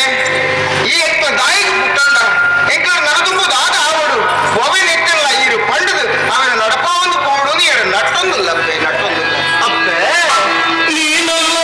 ಅಪ್ಪೆ, ಈ ಎತ್ತ ದಾಯಿಗೆ ಪುಟ್ಟಂಡ ಎಂಕ್ಲ ನರದುಂಬು ದಾದ ಆವಡು ಒವೆ ನೆತ್ತಲ್ಲ ಈರು ಪಂಡದು ಅವನ ನಡಪಾವೊಂದು ಪೋಡು ಏರು ನಟ್ಟೊಂದುಲ್ಲ ಅಪ್ಪೆ, ನಟ್ಟೊಂದುಲ್ಲ. ಅಪ್ಪೆ. ಏನುಲ್ಲೆ?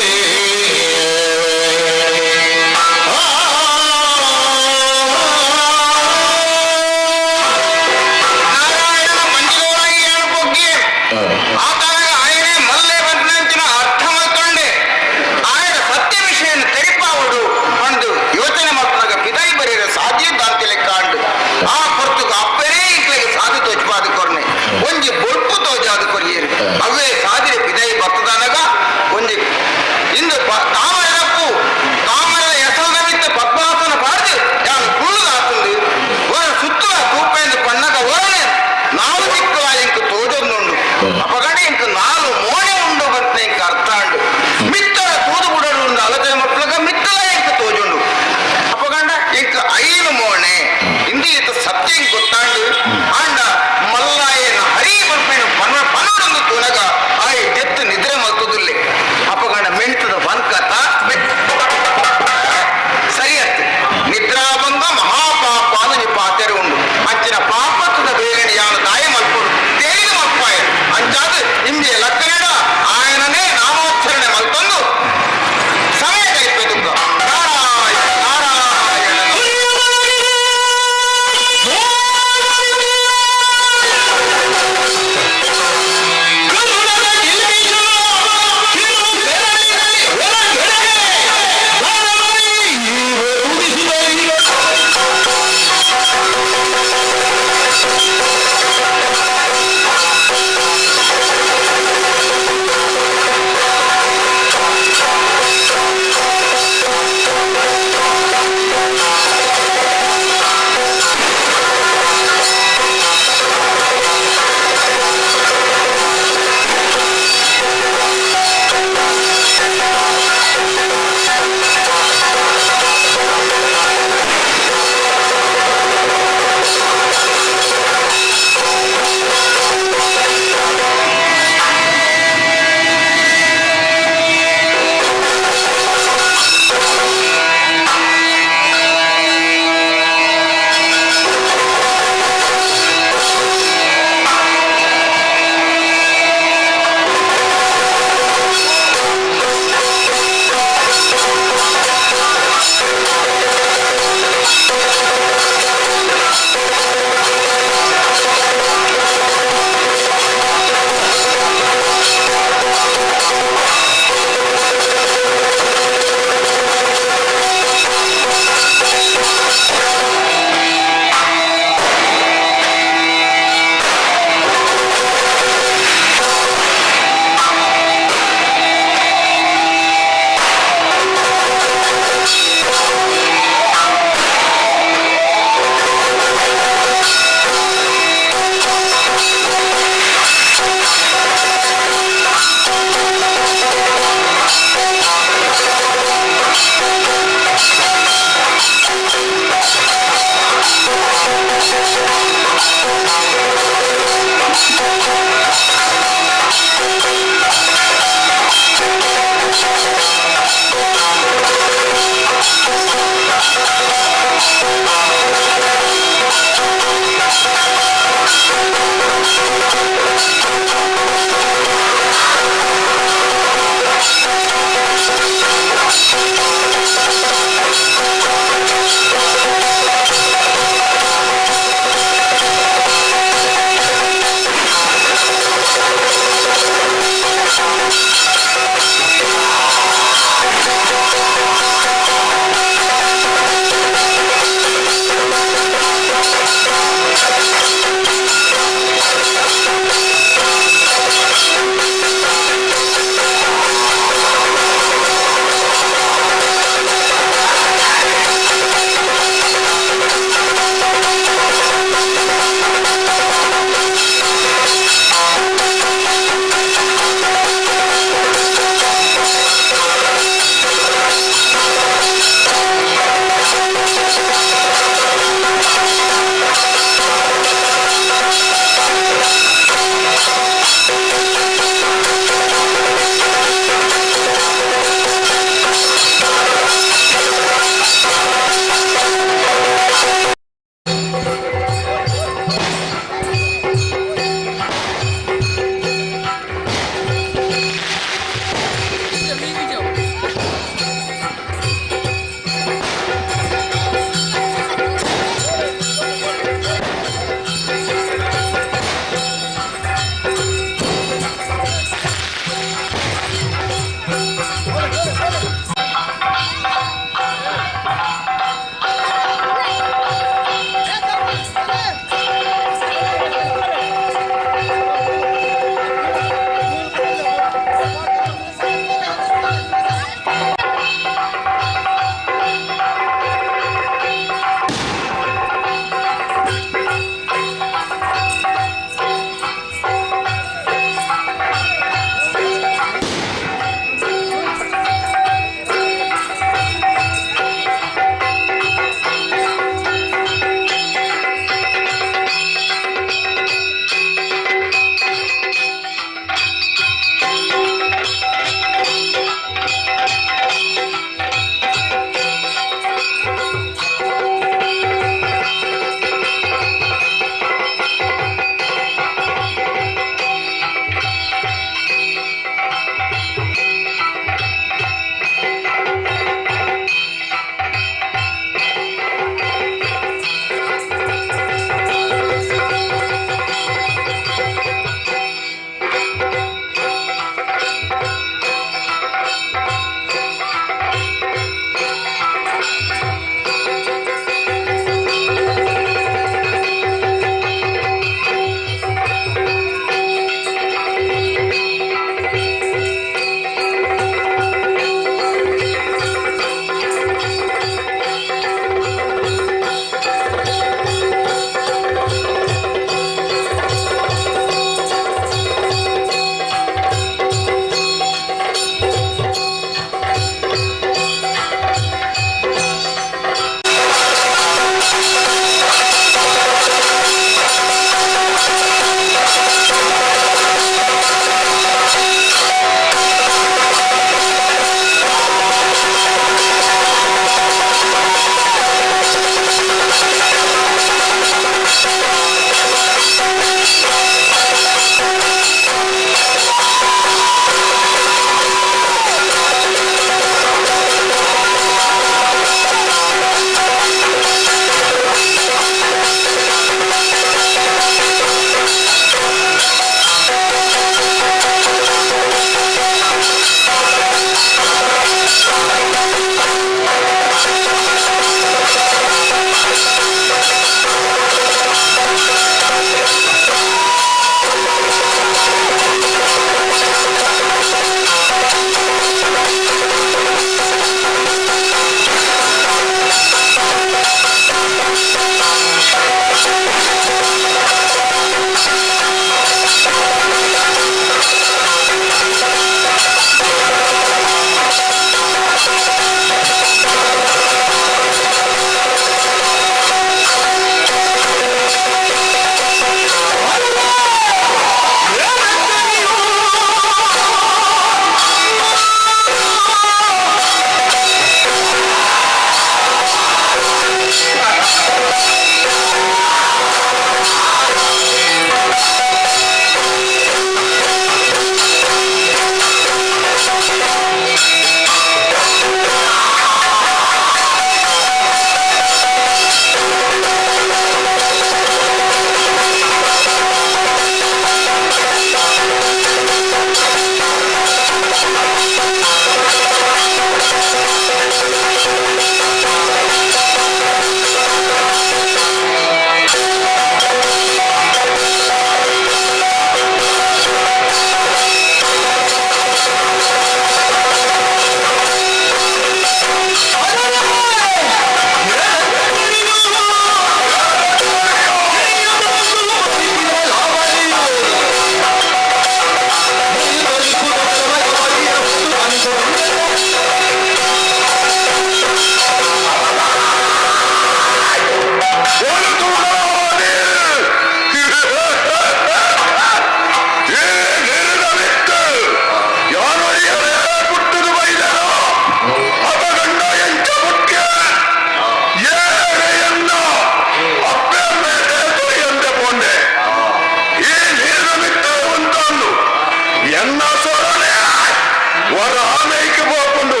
ವರ ಆಮೇಕೆ ಪೋಪುಂಡು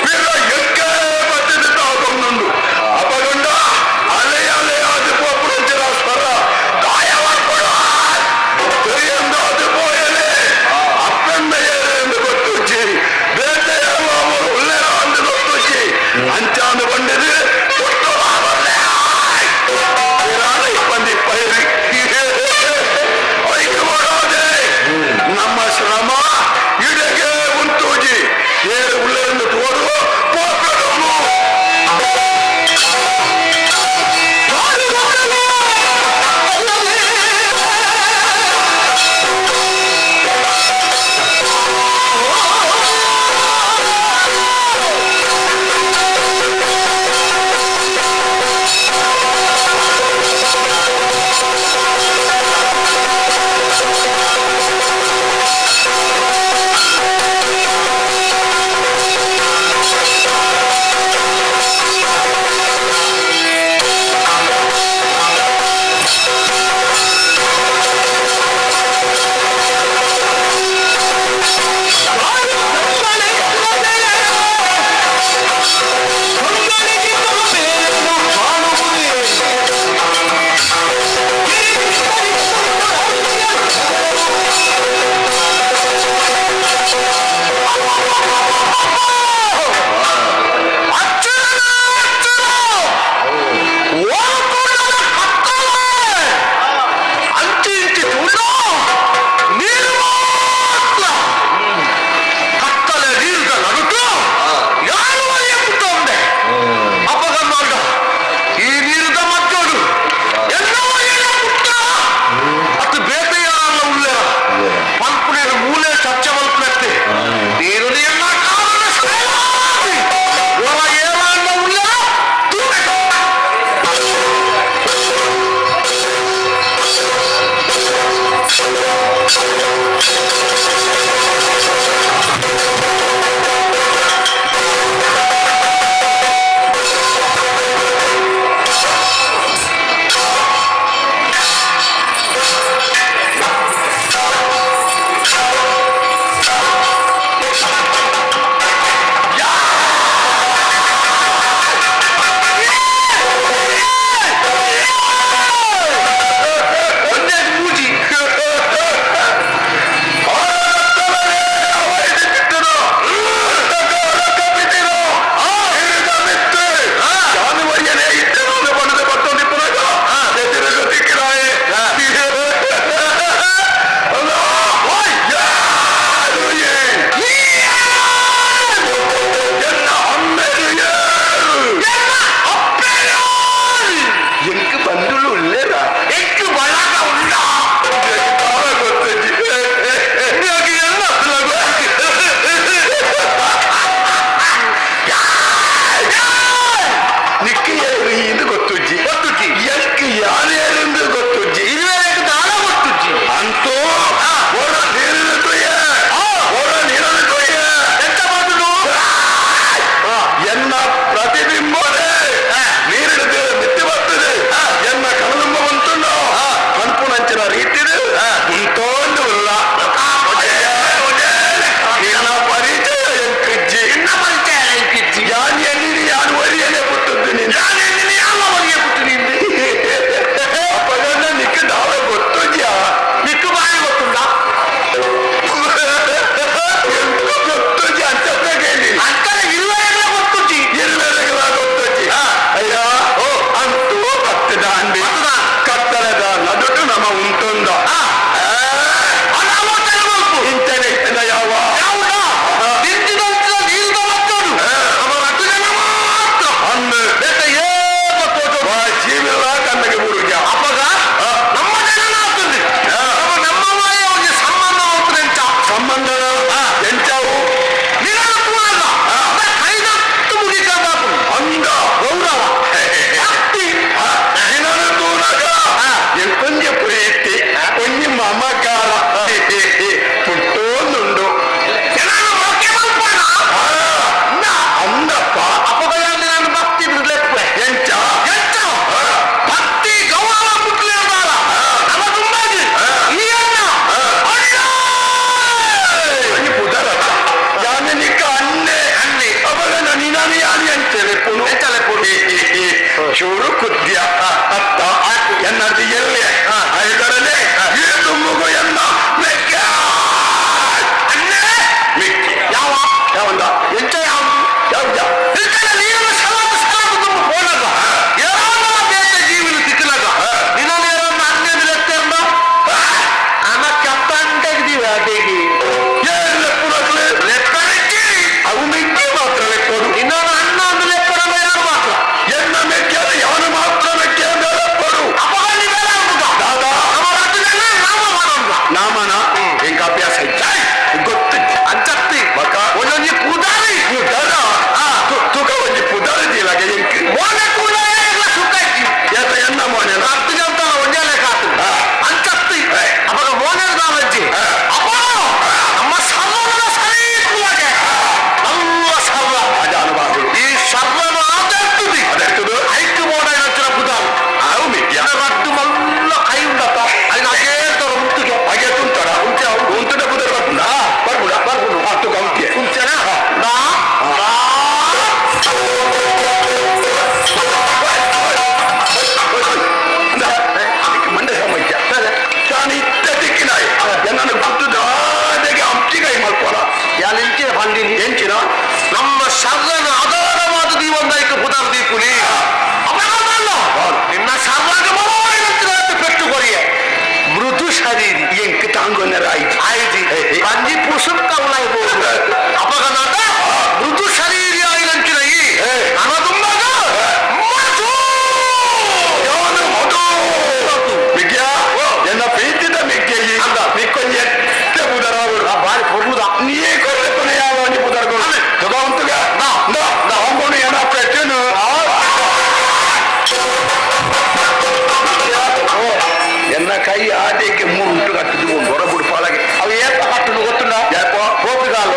ಪಿರ ಎಕ್ಕೆ ಬತ್ತಿದ ತಾಕೊಂದುಂಡು ಅಪಗಂಡ ಅಲೆ ಅಲೆ ಆದ್ ಪೋಪುಂಚಿನ ಸ್ವರ ದಾಯ ಬರ್ಪುಡ ತೆರಿಯಂದಾದ್ ಪೋಯಲೆ ಅಪ್ಪೆಂದ ಏರೆಂದು ಗೊತ್ತುಜ್ಜಿ ಬೇತೆ ಅವರು ಉಲ್ಲೇರ ಅಂದು ಗೊತ್ತುಜ್ಜಿ ಅಂಚಾಂದು ಬಂಡಿದು ಕೊಟ್ಟು ಇಪ್ಪಂದಿ ಪೈರಿ ಐಕೆ ಮಾಡೋದೆ ನಮ್ಮ ಶ್ರಮ ಇಡೆಗೆ ಉಂಟೂಜಿ ಏರು ಉಳ್ಳರ. ಪುಸುಕ್ಕ ಉಲಾಯಿ ಪೋದು. ಅಪಗನಾಟ ಮೃದು ಶರೀರಿ ಆಯಿನಂಚಿನ ಈ ನನದುಂಬಾಗ ಮಧು. ಯಾನು ಮಧು ಮಿಗ್ಯ ಎನ್ನ ಪ್ರೀತಿದ ಮಿಗ್ಗೆಯಿ ನಿಕ್ಕೊಂಜಿ ಎತ್ತೆ ಪುದರಾವಡು. ಆ ಬಾರಿ ಪೊರ್ಲುದ. ನೀ ಕೊರ್ಲೆ ಕೊನೆ ಯಾವ ಒಂಜಿ ಪುದರ್ಗಳು ತಗೋ ಉಂತುಗ ಅವನು ಏನ ಪೆಟ್ಟನು. ಎನ್ನ ಕೈ ಆಟಕ್ಕೆ ಮೂರು ಉಂಟು ಕಟ್ಟಿದ್ದು ಒಂದು ಹೊರ ಬಿಡ್ಪಾಳಗೆ. ಅವು ಏಪ ಕಟ್ಟುನು ಗೊತ್ತುಂಡ? ಯಾಕೋ? ಗೋಪಿಗಾಲು.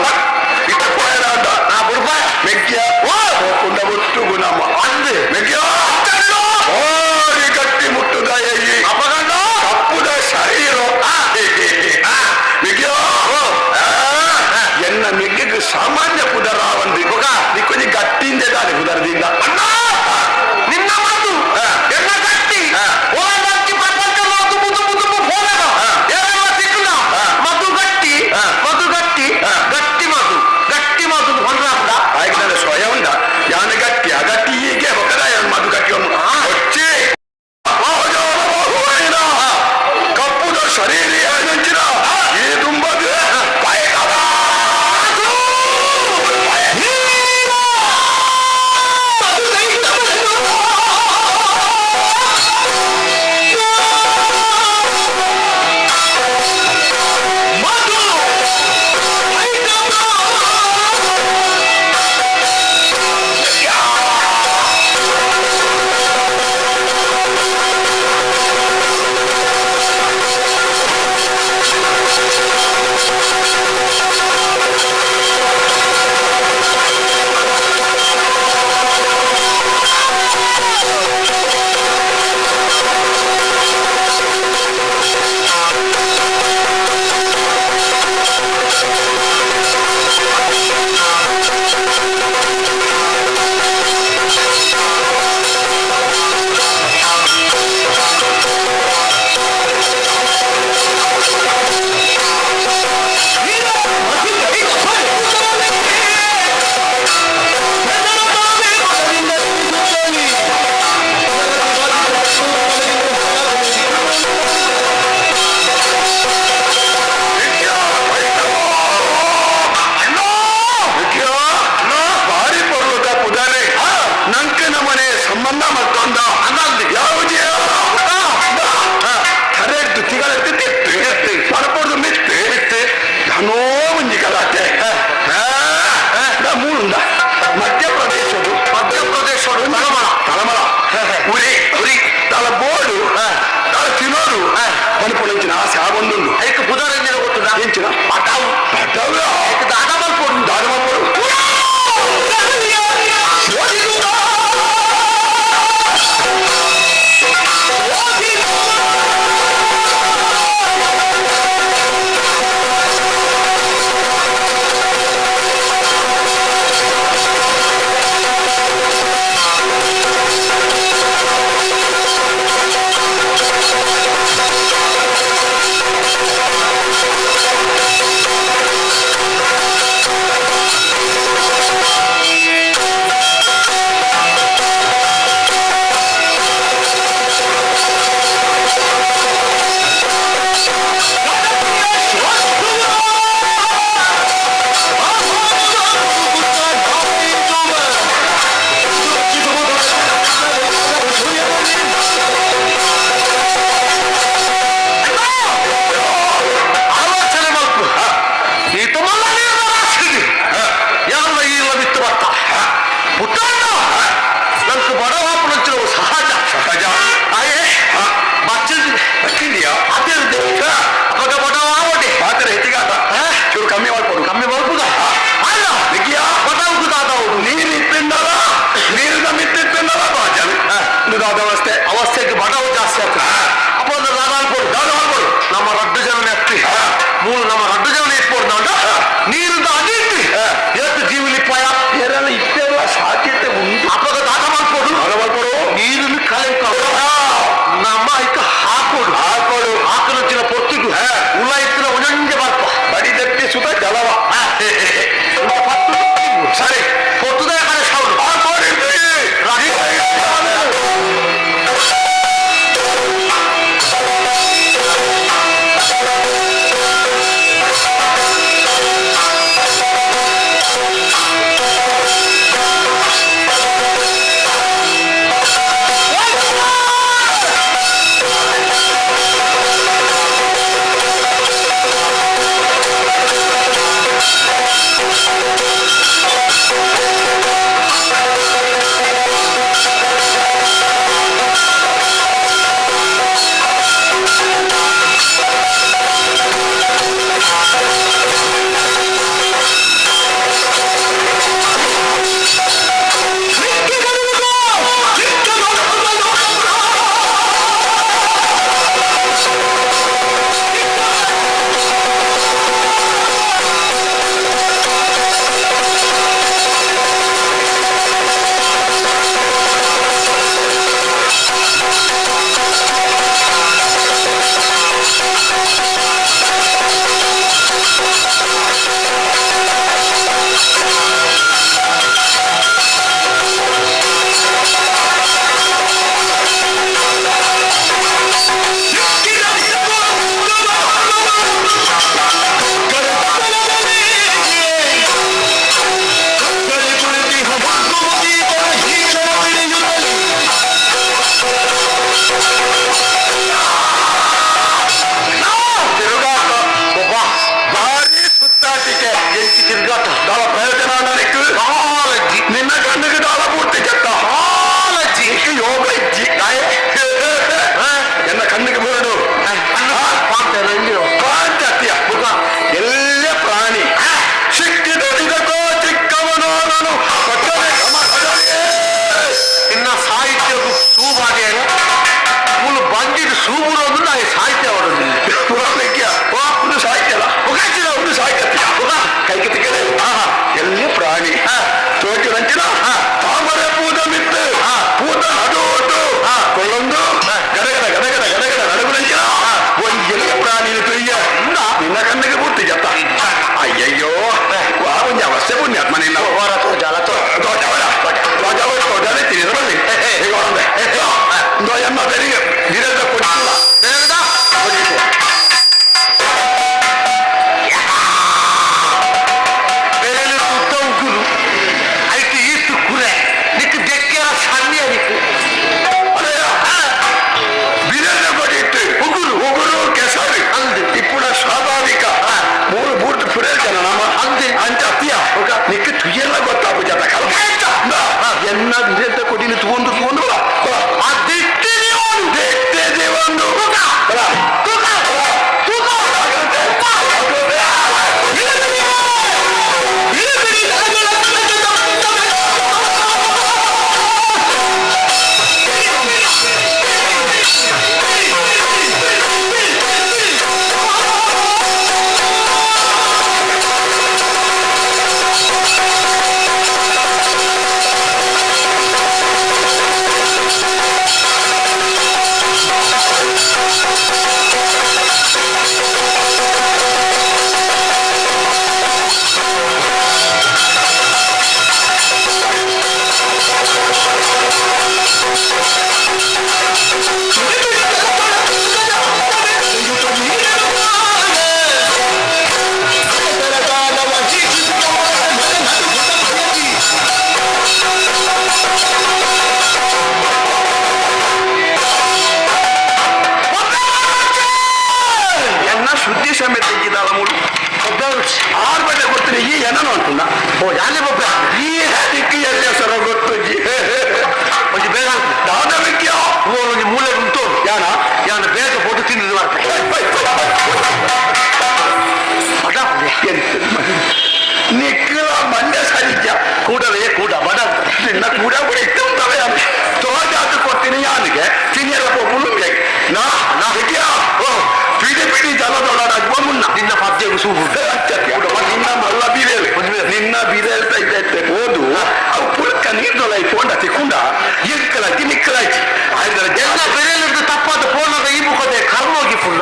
ಪಟ್ಟಣನು ಪಟ್ಟಣ ಇನ್ನ ಸಾಹಿತ್ಯకు ಸೂಬಾದೇನ ಮೂಲು ಬಂದಿದ್ದು ಸೂಬುರೋದು ನಾ ಸಾಹಿತ್ಯ ಅವರದ್ದು ಒಂದು ಸಾಹಿತ್ಯ ಅಲ್ಲ ಒಂದು ಸಾಹಿತ್ಯ ಕೈಗೆ ತಿಕ್ಕಲೆ ಎಲ್ಲಿ ಪ್ರಾಣಿ ತೋಚಿರಂಚಿನ ತಾಮರೆ ಪೂದ ಮಿತ್ತು ಪೂದ ನಡುಟು ಕೊಳ್ಳೊಂದು ಗಡಗಡ ಗಡಗಡ ಗಡಗಡ ನಡುಗುರಂಚಿನ ಒಂದು ಎಲ್ಲಿ ಪ್ರಾಣಿ ತುಯ್ಯ ನಿನ್ನ ಕಣ್ಣಿಗೆ ಪೂರ್ತಿ ಜತ್ತ ಅಯ್ಯಯ್ಯೋ ವಾ ಒಂದು ಅವಸ್ಥೆ ಪುಣ್ಯಾತ್ಮ ನಿನ್ನ ಹೊರ ತೋಜಾಲ ತೋ ಬೇಡ ಬೆರೆಲು ತುತ್ತ ಉಗುರು ಐತು ಈತು ಕುರೆ ನಿಕ್ ದೆಕ್ಕೆರ ಸಣ್ಣ ನಿಕ್ ಉಗುರು ಉಗುರು ಕೆಸರು ಅಂದು. ಇಪ್ಪುನ ಸ್ವಾಭಾವಿಕ ಮೂರು ಬೂಟ್ ಪುರೇಜನ ನಮ್ಮ ಅಂದು. ಅಂಚ ಅತ್ತಿಯ ನಿಕ್ ತುಯ್ಯೆಲ್ಲ ಗೊತ್ತಾಪು ಜನ ಎನ್ನ ಬಿರೆಲ್ದ ಕೊಡಿನ ತೂಂದು ತೂಂದು ಅದಿಟ್ಟಿನಿ ಒಂದು ತೂಕ ತೂಕ ಎನ್ನ ಶುದ್ಧಿ ಸಮೇತ ಇದ್ದಾಳ ಮೂಡು ಆರು ಬಟ್ಟೆ ಕೊಡ್ತೀನಿ ಈ ಏನೋ ಅಂಟುಂಡ ಓ ಯಾನೆ ಬೊಬ್ಬೆ ಈ ದಿಕ್ಕು ಎಲ್ಲಿ ಹೆಸರು ಗೊತ್ತು ಒಂಜಿ ಬೇಗ ದಾದ ವಿದ್ಯ ಒಂಜಿ ಮೂಲೆ ಉಂಟು ಯಾನ ಯಾನ ಬೇಗ ಫೋಟೋ ತಿಂದಿದ್ದು ಮಾಡ್ತೆ ನಿಕ್ಕಲ ಮಂಡ್ಯ ಸರಿಜ ಕೂಡವೇ ಕೂಡ ಬಡ ನಿನ್ನ ಕೂಡ ಕೂಡ ಇತ್ತಂತವೆ ತೋಜಾತು ಕೊಡ್ತೀನಿ ಯಾನಿಗೆ ತಿನ್ನಿಯರ ಪೊಪ್ಪುಲು ನಾ ನಾ ವಿದ್ಯ ಪಿಡಿ ಪಿಡಿ ಜಲದೊಳಗ ಮುನ್ನ ನಿನ್ನ ಪದ್ಯಗೂ ಸೂಬು ನಿನ್ನ ಮಲ್ಲ ಬೀರೇಲು ನಿನ್ನ ಬೀರೇಲ್ತ ಇದ್ದೆ ಹೋದು ಅವು ಪುಳಕ ನೀರ್ದೊಳ ಫೋಂಡ ತಿಕ್ಕೊಂಡ ಇಕ್ಕಲಾಚಿ ನಿಕ್ಕಲಾಚಿ ಆಯ್ದರ ಎಲ್ಲ ಬೆರೆಯಲಿದ್ದು ತಪ್ಪಾದ ಫೋನದ ಈ ಮುಖದೆ ಕರ್ಮೋಗಿ ಪುಣ್ಣ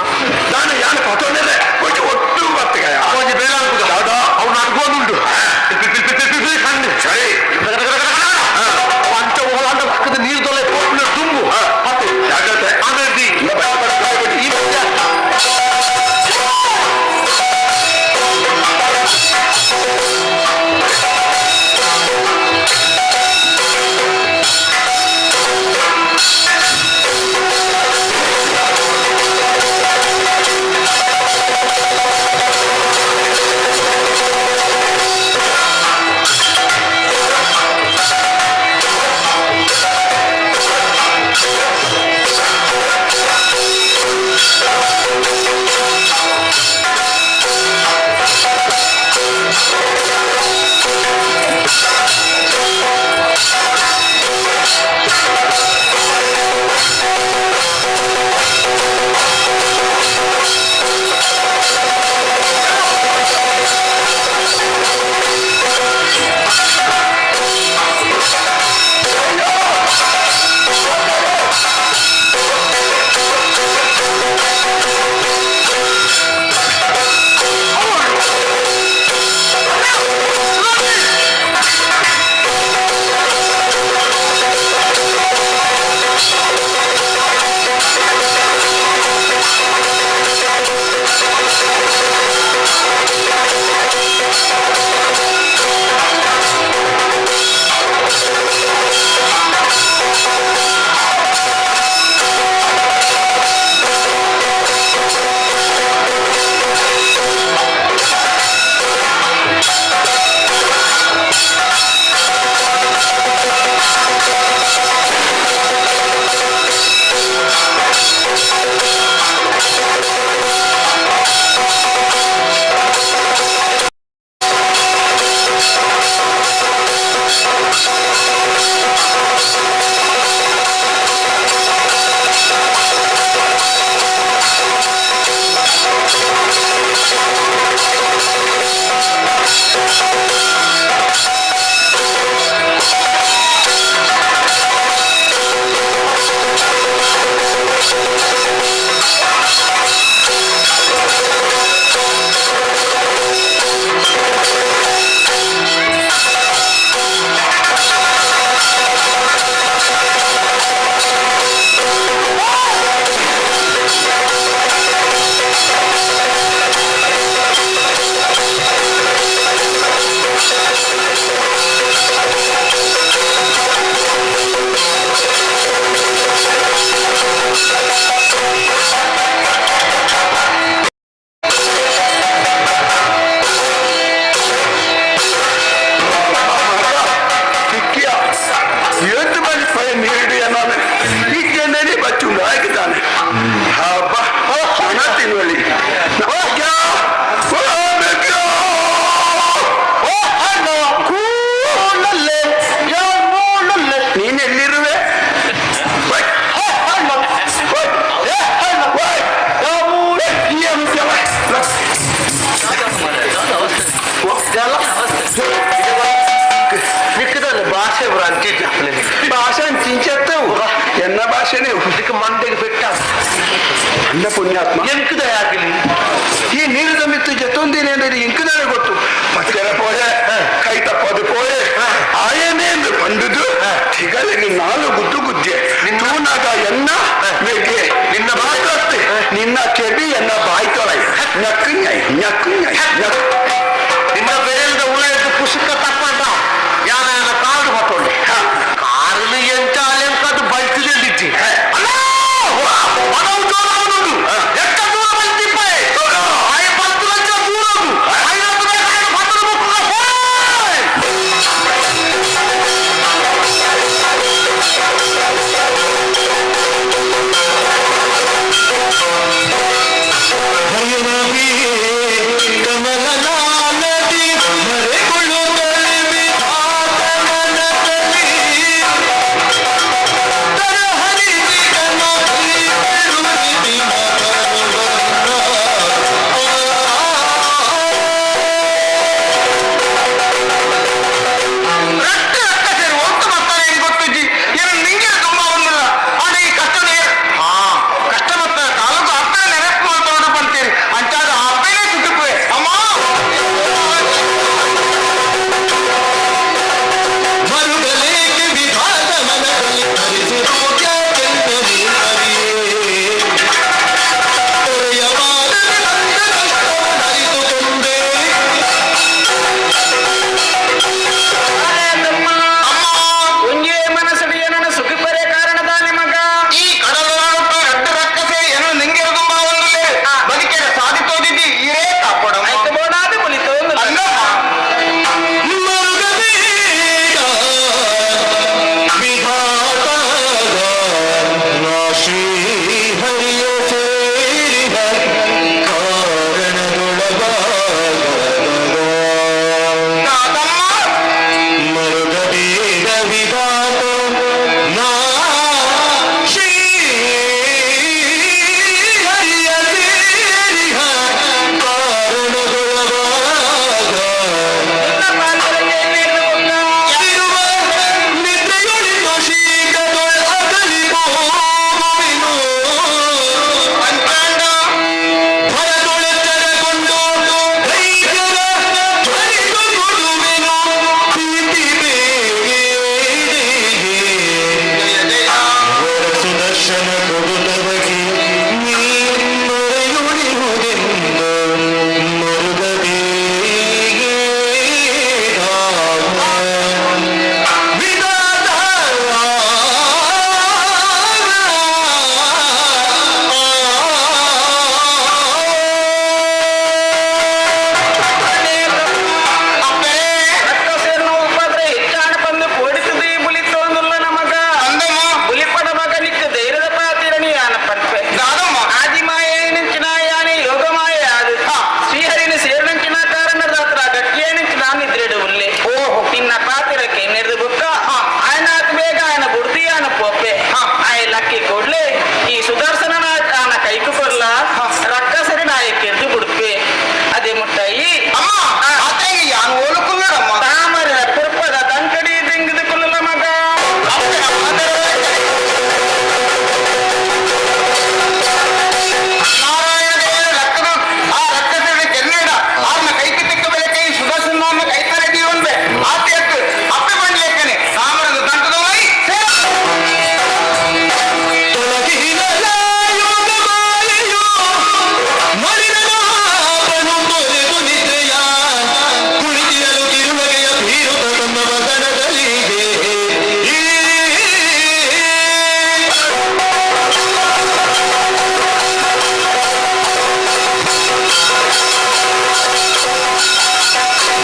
ನಾನು ಯಾನು ಪತೊಂದರೆ ಕೊಂಚ ಒಟ್ಟು ಬರ್ತಗಾಯ ಒಂಜಿ ಬೇಡ ಅನ್ಕುದ ಯಾವ್ದೋ? ಅವ್ನು ಅನ್ಕೊಂಡುಂಟು ಕಣ್ಣು ಸರಿ ಪಂಚ ಹೋಲಾಂಡ ಪಕ್ಕದ ನೀರು ದೊಲೆ ಪೋಪಿನ ತುಂಬು ಪತ್ತು ಜಾಗ್ರತೆ ಆಮೇಲೆ ಇಲ್ಲ, ಬಡ, ಬಡ, ಬಡ, ಬಡ. ಈ ಮಧ್ಯ ಅಲ್ಲ ಪುಣ್ಯಾತ್ಮ ಎಂಕದ ಯಾಕಲಿ ಈ ನೀರು ಮಿತ್ತು ಜತ್ತೊಂದಿನಿ ಅಂದ್ರೆ ಇಂಕದಾನೆ ಗೊತ್ತು ಪತ್ತೆರ ಪೋಯೆ ಕೈ ತಪ್ಪದು ಪೋಯೆ ಆಯನೇ ಎಂದು ಪಂಡುದು ತಿಗಲಿಗೆ ನಾಲು ಗುದ್ದು ಗುದ್ದೆ ತೂನಾಗ ಎನ್ನ ಮೆಗೆ ನಿನ್ನ ಮಾತ್ರತ್ತೆ ನಿನ್ನ ಕೆಬಿ ಎನ್ನ ಬಾಯಿ ತೊಳೈ ನಕ್ಕು ನ್ಯಾಯ್ ನಕ್ಕು ನ್ಯಾಯ್ ನಕ್ಕು ನಿನ್ನ ಬೆರೆಲ್ದ ಉಳಿದ ಪುಸ್ತಕ ತಪ್ಪಂಡ ಯಾನ ಕಾರು ಬತ್ತೊಂಡೆ ಕಾರಲ್ಲಿ ಎಂತ ಅಲೆಂಕದು ಬಲ್ತಿದೆ ಅಲ್ಲ ಪದವು ಜೋರಾವನುಂಡು ಎಷ್ಟ ದೂರ ಬಲ್ತಿಪ್ಪೆ ಆಯ ಪತ್ತು ಲಕ್ಷ ದೂರದು ಐವತ್ತು ಬೇಕಾದ ಪತ್ರ ಬುಕ್ಕುಗ ಹೋಯ್ ರಟ್ಟ ರಕ್ಕ ಸೇರಿ ಒಟ್ಟು ಬರ್ತಾರೆ ಹೆಂಗ್ ಗೊತ್ತಿಜ್ಜಿ ಏನು ನಿಂಗೆ ತುಂಬ ಒಂದಿಲ್ಲ ಆಡ ಈ ಕಷ್ಟ ಹಾ ಕಷ್ಟ ಮತ್ತೆ ತಾಲೂಕು ಅಪ್ಪನೇ ನೆನಪು ಮಾಡ್ಕೊಂಡು ಬಂತೀರಿ ಅಂಚಾದ ಅಪ್ಪನೇ ಸುಟ್ಟುಕುವೆ ಅಮ್ಮ. ಮರುಗಲೇಕೆ ವಿಧಾನ ಮನದಲ್ಲಿ ಹರಿಸಿರುವ ತೊರೆಯಬಾರದೆ ಬಂದ ಕಷ್ಟವನ್ನು ಅರಿತುಕೊಂಡೆ. ಅಮ್ಮ. ಒಂಜೇ ಮನಸ್ಸು ಏನನ ಸುಖಿಪರೆ ಕಾರಣದ ನಿಮಗ. ಈ ಕಡಲಾಡುತ್ತ ರಟ್ಟ ರಕ್ಕ ಸೇರಿ ಏನೋ ನಿಂಗೆ ತುಂಬ ಒಂದಿಲ್ಲ ಬದುಕೇರ ಸಾಧಿತೋದಿದ್ದಿ ಈರೇ ಕಾಪಾಡಮ್ಮ. ಆಯ್ತು ಬೋಡಾದ ಬುಲಿತು. ಅಲ್ಲಮ್ಮ. ಮರುಗಬೇಡ ವಿಧಾತ ಶ್ರೀ ಹರಿಯ ಸೇರಿದ ಕಾರಣದೊಳಗಾಗದ. ತಾತಮ್ಮ. ಮರುಗಬೇಡ ವಿಧಾತ ನಾ ಶ್ರೀ ಹರಿಯ ಸೇರಿದ ಕಾರಣದೊಳಗಾಗ ಇರುವ ನಿದ್ರೆಯೊಳಿತು ಶೀಘ್ರದೊಳ ಅಗಲಿ ಹೋಗುವೆನು. ಪಂಚಾಂಡ. ಭಯದೊಳೆತ್ತರಗೊಂಡು ಧೈರ್ಯದ ಧ್ವನಿದು ಕೊಡುವೆನು ಪ್ರೀತಿ ಬೇಗೆ. ಜಯ ಜಯ. ವರ ಸುದರ್ಶನ ಕೊಡುತ್ತವಗೆ ನೀ ಮರೆಯುಳಿಯುವುದೆಂದು ಮರುಗಬೇಗೆ ವಿಧಾತ. ಅಪ್ಪೇ. ರಕ್ಕಸೇರ್ನ ಉಪದ್ರ ಹೆಚ್ಚಾಣ ಬಂದು ಪೋಡಿತದೆ ಬುಲಿತು ಅಂದುಲ್ಲ ನಮಗ. ಅಂದಮ್ಮ. ಬುಲಿಪಡ ಮಗ ನಿಕ್ಕ ಧೈರ್ಯದ ಪಾತಿರಣಿ ಯಾನ ಪನ್ಪೆ. ದಾದಮ್ಮ. ಆದಿಮಾಯೇನಂಚಿನ ಯಾನೆ ಯೋಗಮಾಯ ಅದು ಶ್ರೀಹರಿನ ಸೇರಿನಂಚಿನ ಕಾರಣದಾತ್ರ ಗಟ್ಟಿಯೇನಂಚಿನ ನಿದ್ರೆಡು ಉಲ್ಲೆ. ಓಹೋ. ನಿನ್ನ ಪಾತಿರಕ್ಕೆ ನೆರೆದು ಬುಕ್ಕ ಆಯನಾತ್ ಬೇಗ ಆಯನ ಬುಡ್ದಿ ಆನ ಪೋಪೆ ಆಯ ಲಕ್ಕಿ ಕೊಡ್ಲೆ ಈ ಸುದರ್ಶನ ಆನ ಕೈಕು ಕೊರ್ಲ ರಕ್ಕಸರಿ ನಾಯಕೆರ್ದು ಬುಡ್ಪೆ ಅದೇ ಮುಟ್ಟಾಯಿ. ಅಮ್ಮ, ಆತಂಗಿ ಯಾನು ಓಲುಕುಲ್ಲರಮ್ಮ. ತಾಮರ ಪುರ್ಪದ ತಂಕಡಿ ದಿಂಗಿದು ಕುಲ್ಲ ಮಗ. ಅಪ್ಪನ ಮಾತರವೇ ಸರಿ. ನಾರಾಯಣ ದೇವರ ರಕ್ಕದ ಆ ರಕ್ಕಸರ ಕೆನ್ನಡ ಆರ್ನ ಕೈಗೆ ತಿಕ್ಕ ಬೆಲೆ ಕೈ ಸುದರ್ಶನ ಕೈತಾರೆ ದೀವನ್ಬೆ ಆತೆ ಎತ್ತು ಅಪ್ಪೆ ಬಂಡ್ಲೇಕನೆ ತಾಮರದ ದಂಟದೊಳೈ ಸೇರ. ತೊಲಗಿನ ಯೋಗಮಾಯೆಯು ಮಲಿನನಾಪನು ತೊರೆದು ನಿದ್ರೆಯ ಕುಳಿತಿರಲು ತಿರುಮಗೆಯ ಬೀರುತ ತಮ್ಮ ವದನದಲ್ಲಿಗೆ.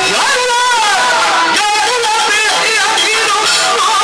ಯಾರಲ್ಲ ಯಾರಲ್ಲ ಪ್ರೀತಿಯ ಹೀರೋ ಯಾರು? ಆ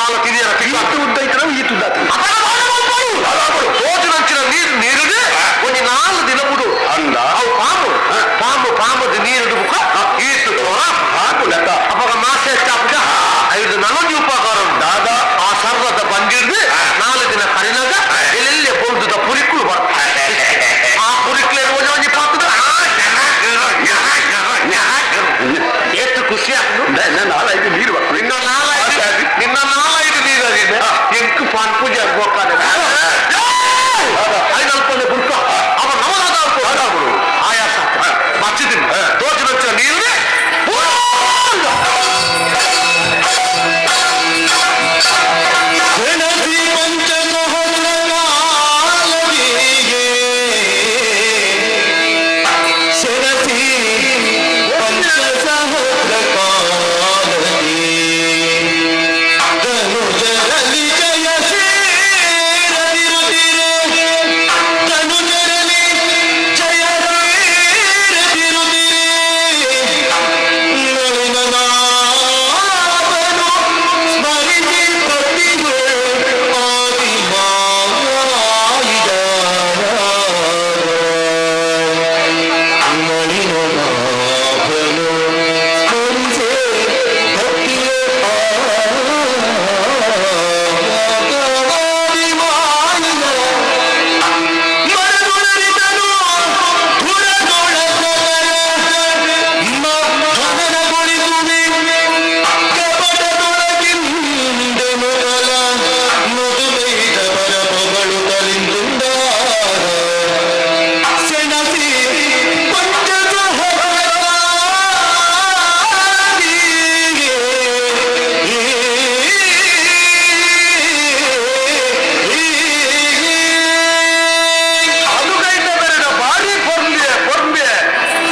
ದಾಲ ತಿರಿಯರ. ಈತು ಉದ್ದ ಇತ್ತು, ಈತು ಉದ್ದ ಆತು. ತೋಜುನಂಚಿನ ನೀರು ನೀರುಡು ಒಂಜಿ 4 ದಿನ ಬುಡು. ಅಂದ. ಅವು ಪಾಂಬು ಪಾಂಬು ಪಾಂಬದ ನೀರುಡು ಬುಕ್ಕ ಈತು ತೋರ. ಹಾಕುನತ್ತ. ಅಪಗ ಮಾಸ ಹೆಚ್ಚಾಪುಜ. ಐದು ನನೊಂಜಿ ಉಪಕಾರ ಉಂಟು. ದಾದಾ? ಆ ಸರ್ವದ ಬಂದಿಡ್ದು 4 ದಿನ ಕರಿನಾಗ ಎಲ್ಲೆಲ್ಲಿ ಬೊಲ್ದುದ ಪುರಿಕುಲು ಬರ್ತಾರೆ. ಆ ಪುರಿಕ್ಲೇನು ಒಂಜಿ ಒಂಜಿ ಪಾತದ ಎಷ್ಟು ಖುಷಿ ಆಗ್ತದೆ. ನಾಲ್ಕೈದು ನೀರು ಬರ್ತದೆ. ನಿನ್ನ ನಾಲ್ಐದು, ನಿನ್ನ ನಾಲ್ಐದು ನೀರು ಅದಿದೆ. ಎಂಕು ಪಾನ್ ಪೂಜೆ ಆಗ್ಬೇಕಾದ್ರೆ ಐದು ಅಲ್ಪನೆ ಬುಡ್ಕ ಅವ ನವನಾದ ಆಯಾಸ ಬಚ್ಚಿದ್ದೀನಿ ತೋಚಿನ ನೀರು. ಸೆಣಸಿ ಪಂಚಸಹಸ್ರ ಕಾಲದಿಗೆ, ಸೆಣಸಿ ಪಂಚಸಹಸ್ರ ಕಾಲದಿ, ತನುಜರಲಿ ಜಯ ಸೇರದಿರುತ್ತಿರೆ, ತನುಜರಲಿ ಜಯ ಸೇರದಿರುತ್ತಿರೆ, ನಳಿನನಾಭನು ಸ್ಮರಿಸಿ ಪತಿಗಳು ಆದಿಮಾಯಿದ, ನಳಿನನಾಭನು ಸ್ಮರಿಸೆ ಭಕ್ತಿಯೇ ಆದಿಮಾಯಿದ. ಮರದುಳರಿದನು ಪುರದೊಳಸದರ ಮನನಗೊಳಿಸುವೆ, ಕಪಟದೊಳಗಿಂದೆ ಮೊದಲ ಮುದುಮೈದ ಪರಪಗಳು ತಲಿಂದುಂಡ, ಸೆಣಸಿ ಪಂಚಸಹಸ್ರ. ಅನುಗೈತ ಬೆರೆದ ಭಾರಿ ಪೊರ್ಂಬೆ ಪೊರ್ಂಬೆ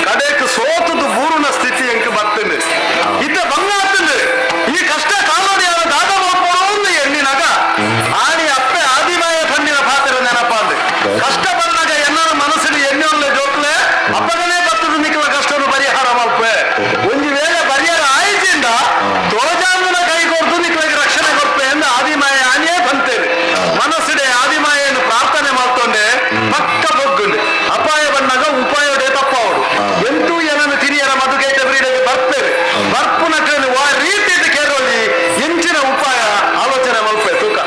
ಕಡೆಕ್ ಸೋತುದು ಬೂರುನ ಸ್ಥಿತಿ ಎಂಕ್ ಬರ್ತೇನೆ ಇದ್ದ ಬಂಗ ಆಗ್ತದೆ. ಈ ಕಷ್ಟ ಕಾಲೋಡಿ ಯಾರ ದಾದ ಮಲ್ಪೋರು ಎಣ್ಣಿನಾಗ ಆಣಿ ಅಪ್ಪೆ ಆದಿಮಾಯ ಕಣ್ಣಿನ ಪಾತ್ರ ನೆನಪ ಅಂದೆ. ಕಷ್ಟ ಬಂದಾಗ ಎನ್ನನ ಮನಸ್ಸಿನ ಎಣ್ಣೆ ಜೋಕ್ಲೆ ಅಪ್ಪಗನೇ ಬರ್ತದ. ನಿಕ್ಕಲ ಕಷ್ಟನು ಪರಿಹಾರ ಮಲ್ಪೆ. ಒಂಜಿ ವೇಳೆ ಪರಿಹಾರ ಆಯ್ತಿಂದ ತೋಜಾಂದನ ಕೈ ಕೊಡ್ತು ನಿಕ್ಕಲಿಗೆ ರಕ್ಷಣೆ ಕೊಡ್ಪೆ ಎಂದು ಆದಿಮಾಯ ಆಣಿಯೇ ಬಂತೇನೆ. ಮನಸ್ಸಿಡೆ ಆದಿಮಾಯನ್ನು ಪ್ರಾರ್ಥನೆ ಮಾಡ್ತೊಂಡೆ ಪಕ್ಕ ಬೊಗ್ಗುಂಡೆ. ಅಪಾಯ ಬಂದಾಗ ಉಪಾಯಡೆ ತಪ್ಪವಡು ಎಂತೂ ಏನನ್ನು ತಿರಿಯರ ಮಧುಕೈಟ ಬ್ರೀಡೆಗೆ ಬರ್ತೇವೆ. ಬರ್ಪುನ ಕಣ್ಣು ವಾ ರೀತಿ ಕೇರೋಲಿ ಎಂಚಿನ ಉಪಾಯ ಆಲೋಚನೆ ಮಲ್ಪೆ ತೂಕ.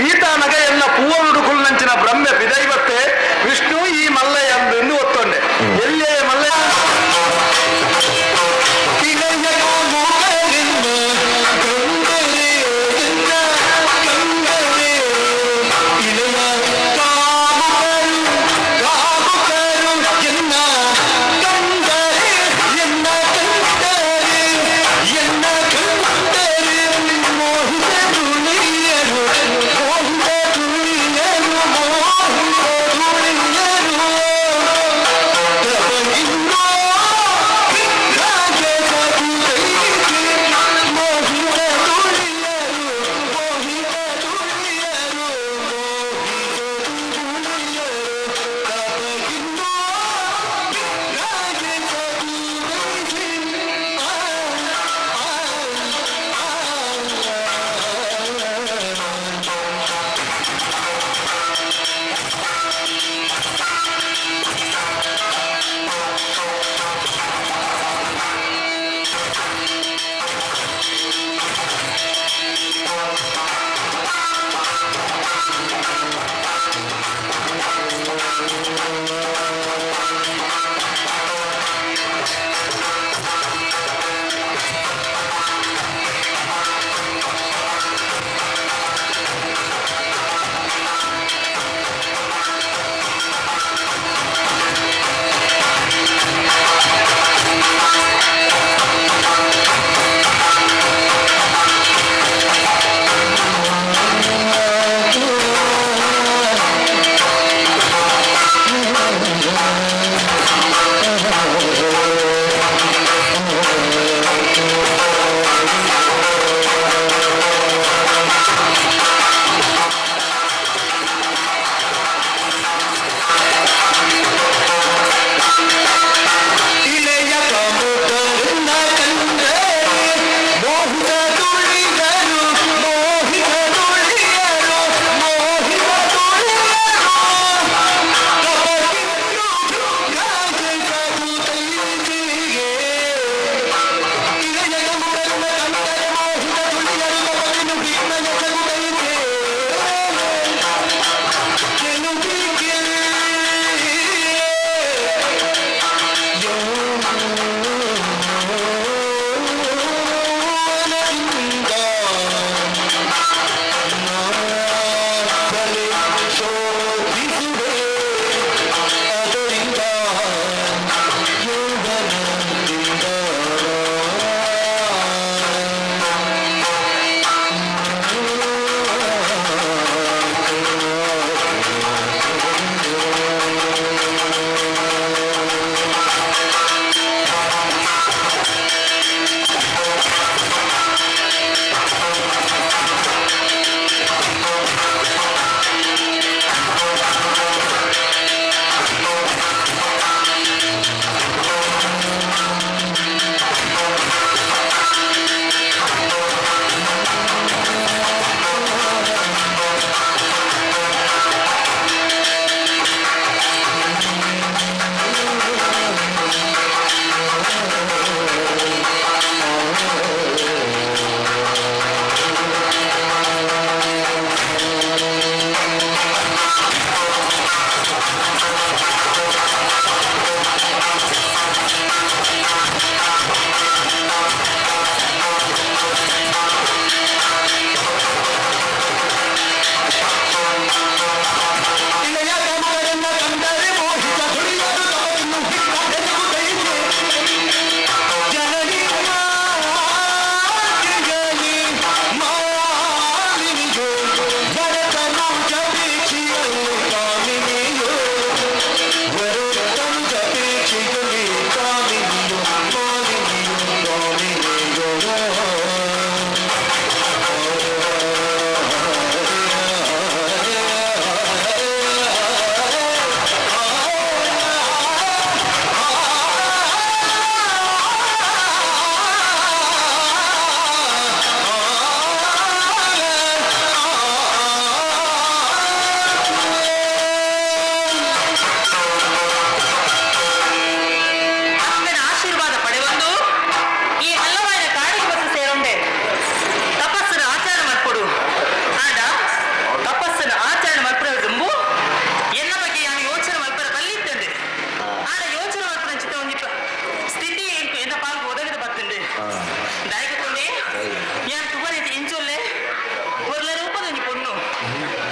ಈತ ನಗ ಎನ್ನ ಪೂವನುಡುಕುಲ್ನಂಚಿನ ಬ್ರಹ್ಮೆ ಬಿದೈವತ್ತೆ ವಿಷ್ಣು ಈ ಮಲ್ಲಯ್ಯ ಅಂದು ಒತ್ತೊಂಡೆ ಎಲ್ಲೇ ಮಲ್ಲಯ್ಯ. ಇಳೆಯ ಕಾಮುಕರೆನ್ನ ಕಂಡರೆ ಎನ್ನ ಕಂಡರೆ. ಇಳೆಯ ಕಾಮುಕರು ಕಾಮುಕರು ಎನ್ನ ಕಂಡರೆ ಎನ್ನ ಕಂಡರೆ ಎನ್ನ ಕಂಡರೆ. ಮೋಹಿತ ತುಳಿಯರು ಮೋಹಿತ ತುಳಿಯರು.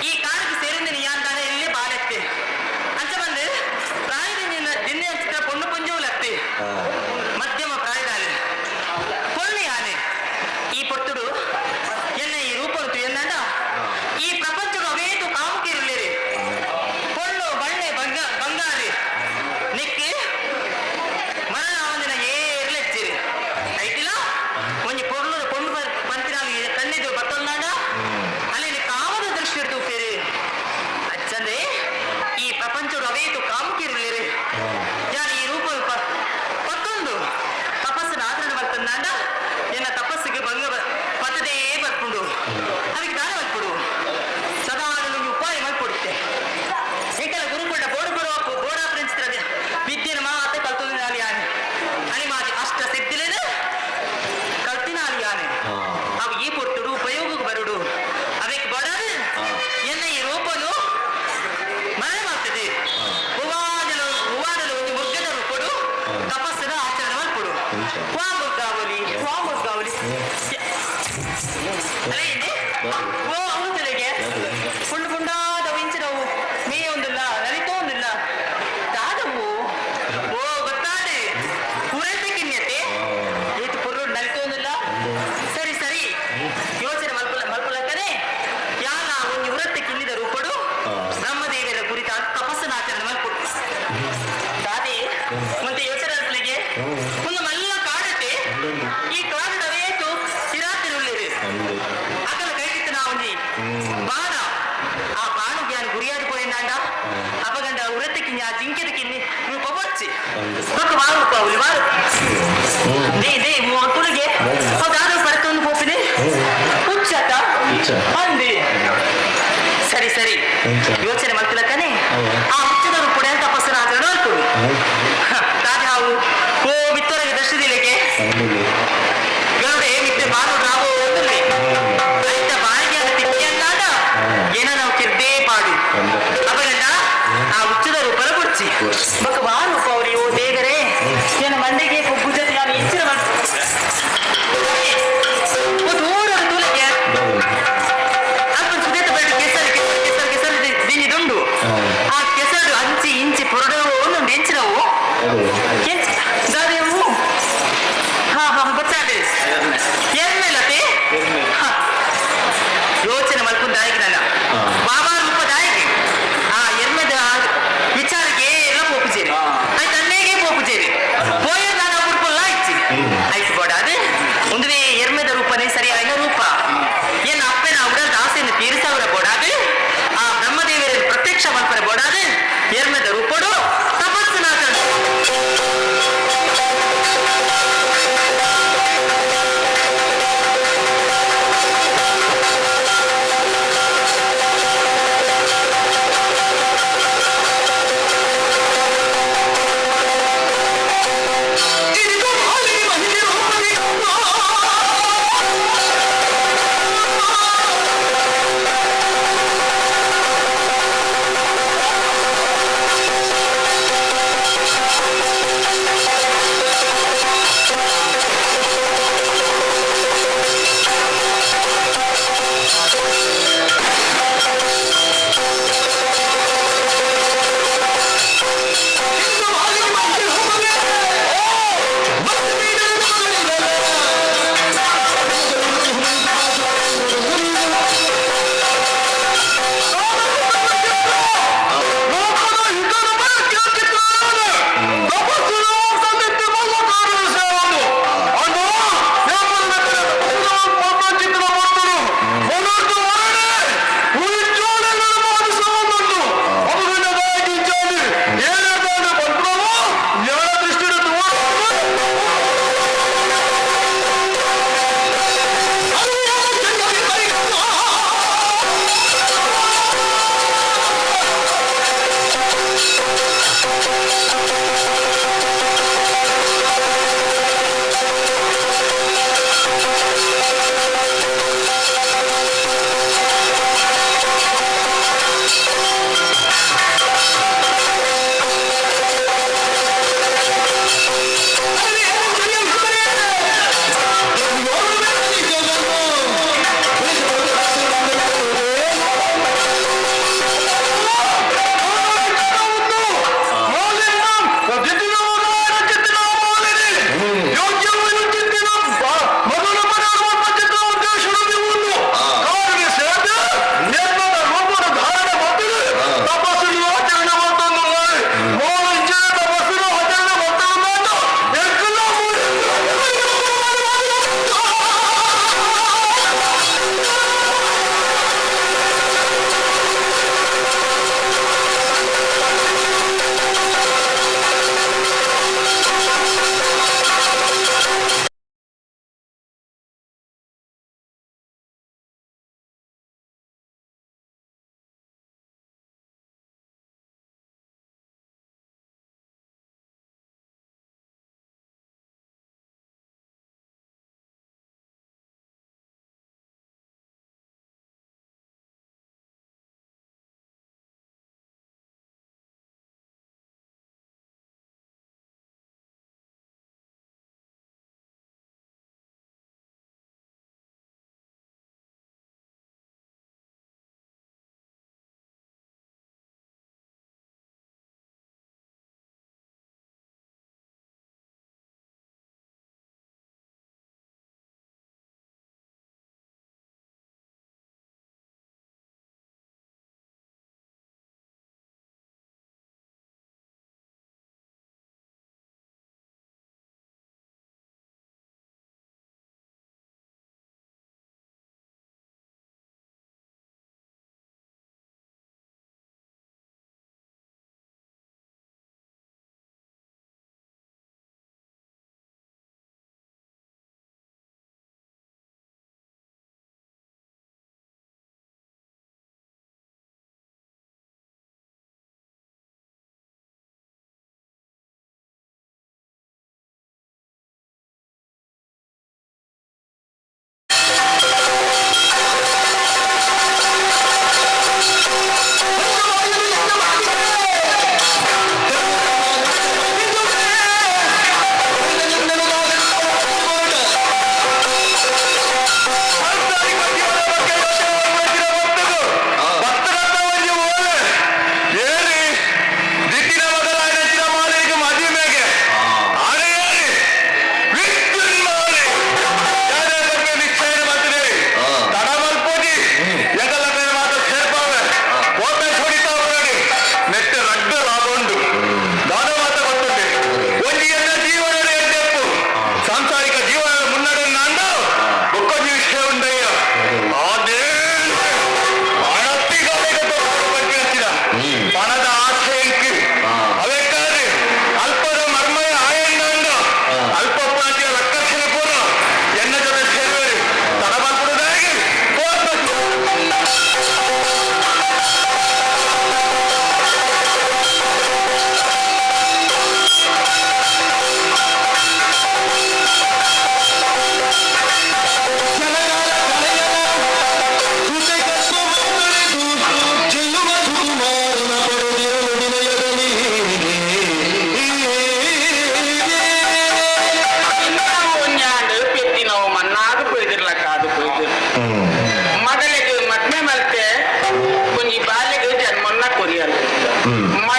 ಈ ಕಾಡಿಗೆ ಸೇರಿಂದ ಯಾನ್ ಇಲ್ಲಿ ಬಾಲೆತ್ತೆ ಅಂಚ ಬಂದು ಪ್ರಾಯದ ದಿನ್ನೆ ಅಂಚಿತ್ರ ಪೊಣ್ಣು ಪುಂಜವುಲತ್ತಿ ಮಧ್ಯಮ ಪ್ರಾಯದಾಲೆ ಪೊಣ್ಣು ಯಾನೆ ಈ ಪೊರ್ತುಡು ಎನ್ನ ಈ ರೂಪ ಎನ್ನಂಡ ಈ ಪ್ರಪಂಚದ ಅವೇತು ಕಾಮುಕಿರಲಿರಿ ಪೊಣ್ಣು ಬಣ್ಣೆ ಬಂಗ ಬಂಗಾರಿ ನಿಕ್ಕಿ ಮರಣ ಒಂದಿನ ಏರ್ಲೆಚ್ಚಿರಿ ಐತಿಲ್ಲ ಒಂಜಿ ಪೊರ್ಲು ಪೊಣ್ಣು ಪಂತಿನ ಕಣ್ಣಿದು ಬತ್ತೊಂದಾಂಡ ಅಲ್ಲಿ ಕಾಮದ ದೃಷ್ಟಿ ತೂಪೇರಿ ಅಚ್ಚಂದೆ ಈ ಪ್ರಪಂಚದ ಅವೇತು ಕಾಮುಕಿರಲಿರಿ ಯಾರು ಈ ರೂಪ ಪತ್ತೊಂದು ತಪಸ್ಸಿನ ಆಚರಣೆ ಬರ್ತಂದಾಂಡ ಎನ್ನ ತಪಸ್ಸಿಗೆ ಭಂಗ ಪತ್ತದೇ ಬರ್ಪುಂಡು ಅದಕ್ಕೆ ದಾನ ಬರ್ಪುಡು ಸದಾ ಅದನ್ನು ಉಪಾಯ ಮಾಡಿಕೊಡುತ್ತೆ ಏಕೆಲ್ಲ ಗುರುಕುಲ ಬೋರ್ಡ್ ಬರುವ ಬೋರ್ಡ್ ಪ್ರಿನ್ಸಿಪಲ್ ವಿದ್ಯೆನ ಮಾತ ಕಲ್ತೊಂದಿನಾಲಿ ಯಾನೆ ಅನಿ ಮಾತಿ ಅಷ್ಟ ಸಿದ್ಧಿಲೇನು ಕಲ್ತಿನಾಲಿ ಯಾನೆ ಅವು ಈ ಪೊರ್ತುಡು ಉಪಯೋಗಕ್ಕೆ ಬರುಡು ಅದಕ್ಕೆ ಬಡದು ಎನ್ನ ಈ ರೂಪನು ಮರಣ ಮಾಡ್ತದೆ ಹೂವಾದಲು ಹೂವಾದಲು ಒಂದು ಮುಗ್ಗದ ರೂಪಡು ತಪಸ್ಸಿನ ಆಚರಣೆ ಮಾಡ್ಕೊಡು ವಾ ಮುಗ್ಗಾವಲಿ ವಾ ಮುಗ್ಗಾವಲಿ ಅಲ್ಲೇ ಇದೆ ಓ ಹೌದಲ್ಲಿಗೆ ಪುಂಡು ಪುಂಡಾದ ಇಂಚಿನವು ಮೇ ಒಂದಿಲ್ಲ ನಲಿತೋ ಒಂದಿಲ್ಲ ದಾದವು ಓ ಗೊತ್ತಾದೆ ಪೂರೈತೆ ಕಿನ್ಯತೆ ಏತು ಪುರ್ರು ನಲಿತೋ ಒಂದಿಲ್ಲ ಸರಿ ಸರಿ ಯೋಚನೆ ಮಲ್ಪುಲ ಮಲ್ಪುಲಕ್ಕನೆ ಯಾಲ ಒಂದು ಉರತ್ತೆ ಕಿನ್ನಿದ ರೂಪಡು ಬ್ರಹ್ಮದೇವರ ಕುರಿತಾದ ತಪಸ್ಸನ್ನು ಆಚರಣೆ ಮಲ್ಪುಡು ದಾದಿ ಮತ್ತೆ ಯೋಚನೆ ಅಲ್ಪಲಿಗೆ ಒಂದು ಮಲ್ಲ ಕಾಡತೆ ಈ ಕಾಡದವೇತು ಸಿರಾತಿರುಳ್ಳಿರಿ ಅಕಲ ಕೈಕಿತ್ತು ನಾವುಂಜಿ ಬಾಣ ಆ ಬಾಣ ಜ್ಞಾನ ಗುರಿಯಾದ ಪೋಯಿಂದಾಂಡ ಅಪಗಂಡ ಉರತ್ತೆ ಕಿನ್ನಿ ಆ ಜಿಂಕೆದ ಕಿನ್ನಿ ರೂಪ ಬಚ್ಚಿ ಬೊಕ್ಕ ವಾರು ರೂಪ ಅವಲಿ ವಾರು they they ತುಳಿಗೆ ಹೌದಾದ ಪರತೊಂದು ಪೋಪಿದೆ ಹುಚ್ಚತ ಅಂದೆ ಸರಿ ಸರಿ ಯೋಚನೆ ಮಾಡ್ತಿಲ್ಲಕ್ಕನೆ ಆ ಹುಚ್ಚದ ರೂಪಡೆ ತಪಸ್ಸನ್ನು ಆಚರಣೆ ಮಾಡ್ಕೊಡು ದಾದಿ ಹಾವು ಓ ಮಿತ್ತೊರಗೆ ದರ್ಶದಿಲೆಗೆ ಗರುಡೆ ಮಿತ್ತೆ ಬಾನು ರಾವೋ ಒಂದಲ್ಲಿ ಐತ ಬಾಯಿಗೆ ಅದು ತಿಕ್ಕಿಯನ್ನಾದ ಏನ ನಾವು ಕಿರ್ದೇ ಪಾಡು ಅವರನ್ನ ಆ ಹುಚ್ಚದ ರೂಪನ ಕೊಡ್ಚಿ ಬೊಕ್ಕ ವಾ ರೂಪ ಅವ್ರಿ ಓ ದೇಗರೆ ಏನ ಮಂಡೆಗೆ ಪುಗ್ಗುಜದ ನಾನು ಇಚ್ಚಿನ ಓ ದೂರದ ತೂಲಕ್ಕೆ ಅಲ್ಪ ಸುದೇತ ಬೇಡ ಕೆಸರು ಕೆಸರು ಕೆಸರು ಕೆಸರು ದಿನಿದುಂಡು ಆ ಕೆಸರು ಅಂಚಿ ಇಂಚಿ ಪೊರಡವು ಒಂದೊಂದು ಎಂಚಿನವು ಎಂಚಿ ದಾದೆವು ಹಾ ಹಾ ಗೊತ್ತಾದೆ ಎಮ್ಮೆಲತೆ ಯೋಚನೆ ಮಲ್ಪುಂದಾಯಿಗೆ ನನ್ನ ಬಾಬಾ ರೂಪದಾಯಿಗೆ ಆ ಎರ್ಮೆದ ವಿಚಾರಕ್ಕೆ ಎಲ್ಲ ಪೋಪುಜೇರಿ ಆಯ್ತು ಅನ್ನೇಗೆ ಪೋಪುಜೇರಿ ಪೋಯ ನಾನು ಹುಡ್ಕೊಲ್ಲ ಇಚ್ಚಿ ಆಯ್ತು ಬೋಡ ಅದೇ ಒಂದುವೇ ಎರ್ಮೆದ ರೂಪನೇ ಸರಿಯಾದ ರೂಪ ಏನ್ ಅಪ್ಪನ ಉಡದ ಆಸೆಯನ್ನು ತೀರಿಸವರ ಬೋಡಾದೆ ಆ ಬ್ರಹ್ಮದೇವರ ಪ್ರತ್ಯಕ್ಷ ಮಲ್ಪರ ಬೋಡಾದೆ ಎರ್ಮೆದ ರೂಪಡು ತಪಸ್ಸಿನ ಆಚರಣೆ.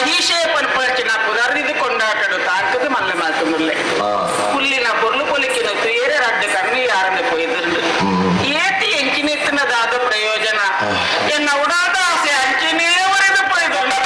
ಮಹಿಷೆ ಪನ್ಪರ್ಚಿನ ಪುದರ್ದಿದ್ದು ಕೊಂಡಾಟಡು ತಾಂಕದು ಮಲ್ಲ ಮಾತುಂದುಲ್ಲೆ. ಪುಲ್ಲಿನ ಪೊರ್ಲು ಪೊಲಿಕಿನ ತುಯೇರೆ ರಡ್ಡು ಕಣ್ಣು ಯಾರಂದೆ ಪೊಯ್ದುಂಡು. ಏತಿ ಎಂಚಿನೆತ್ತಿನದಾದ ಪ್ರಯೋಜನ? ಎನ್ನ ಉಡಾದ ಆಸೆ ಅಂಚಿನೇ ಒರೆದು ಪೊಯ್ದುಂಡು.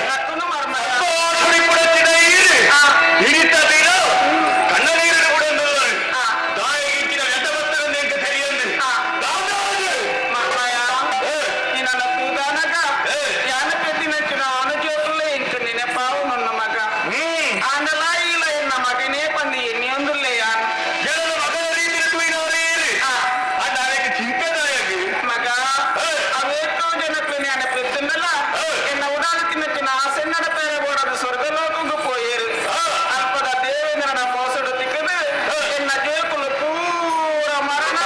ಲಕ್ಕುನು ಮರ್ಮಯ. ಹಿಡಿತ ತೀರ ಕಣ್ಣ ನೀರು ಕೂಡ. ದಾಯಿಗಿನ ವ್ಯಥಬತ್ತರಂದು ತೆರಿಯಂದು. ಮರ್ಮಯ, ನಿನ್ನ ತೂದಾನಗ ಯಾನ ಪೆದ್ದಿನಂಚಿನ ಆನಜೋಕುಲ್ಲ ಇಂಕ ನೆನಪಾವು ನನ್ನ ಮಗ. ಆಂಡಲ ಇಲ್ಲ ಎನ್ನ ಮಗನೇ ಪಂದಿ ಎನ್ನಿಯೊಂದುಲ್ಲೆ ಯಾನ್. ಜನರ ಮಗನ ರೀತಿ ತೂಯಿನವರೇ ಅಡ್ಡ ಅದಕ್ಕೆ ಚಿಂತೆದಾಯಕ. ಮಗ, ಅವೇತೋ ಜನಕ್ಲು ಜ್ಞಾನ ಪೆತ್ತುಂಡಲ ಎನ್ನ ಉಡಾಲತಿನಂಚಿನ ಆಸೆನ್ನಡ ಪೇರೆ ಬೋಡದು ಸ್ವರ್ಗಲೋಕಂಗು ಪೋಯೇರು. ಅಲ್ಪದ ದೇವೇಂದ್ರನ ಮೋಸಡು ತಿಕ್ಕದು ಎನ್ನ ಜೇಕುಲು ಪೂರ ಮರಣ.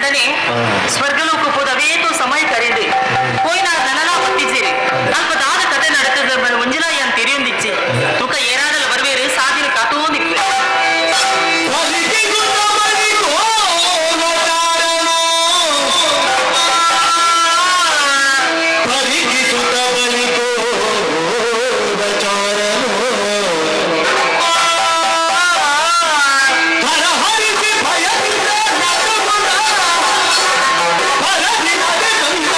ಕಂಡನೆ ಸ್ವರ್ಗಲೋಕ ಪೋದ ಅವೇತೋ ಸಮಯ ಕರೀಂಡು ಪೋಯಿನ ನನಲಾ ಬತ್ತಿದ್ದೀರಿ. ಅಲ್ಪ ದಾದ ಕತೆ ನಡತದ ಒಂಜಿಲಾ ಏನ್ ತೆರಿಯೊಂದಿಚ್ಚಿ. ತುಕ ಏರಾದಲ ಬರ್ವೇರು ಸಾದಿನ ಕಾತೋಂದಿಪ್ಪೆ. ಪರಿಚಿಸುತ್ತ ಬಳಿಕೋ ಚಾರನು ಹರಹರಿಸಿ ಭಯದಿಂದ ನಡುಗುತ್ತ ಭರದಿ ನಡೆ ಬಂದ.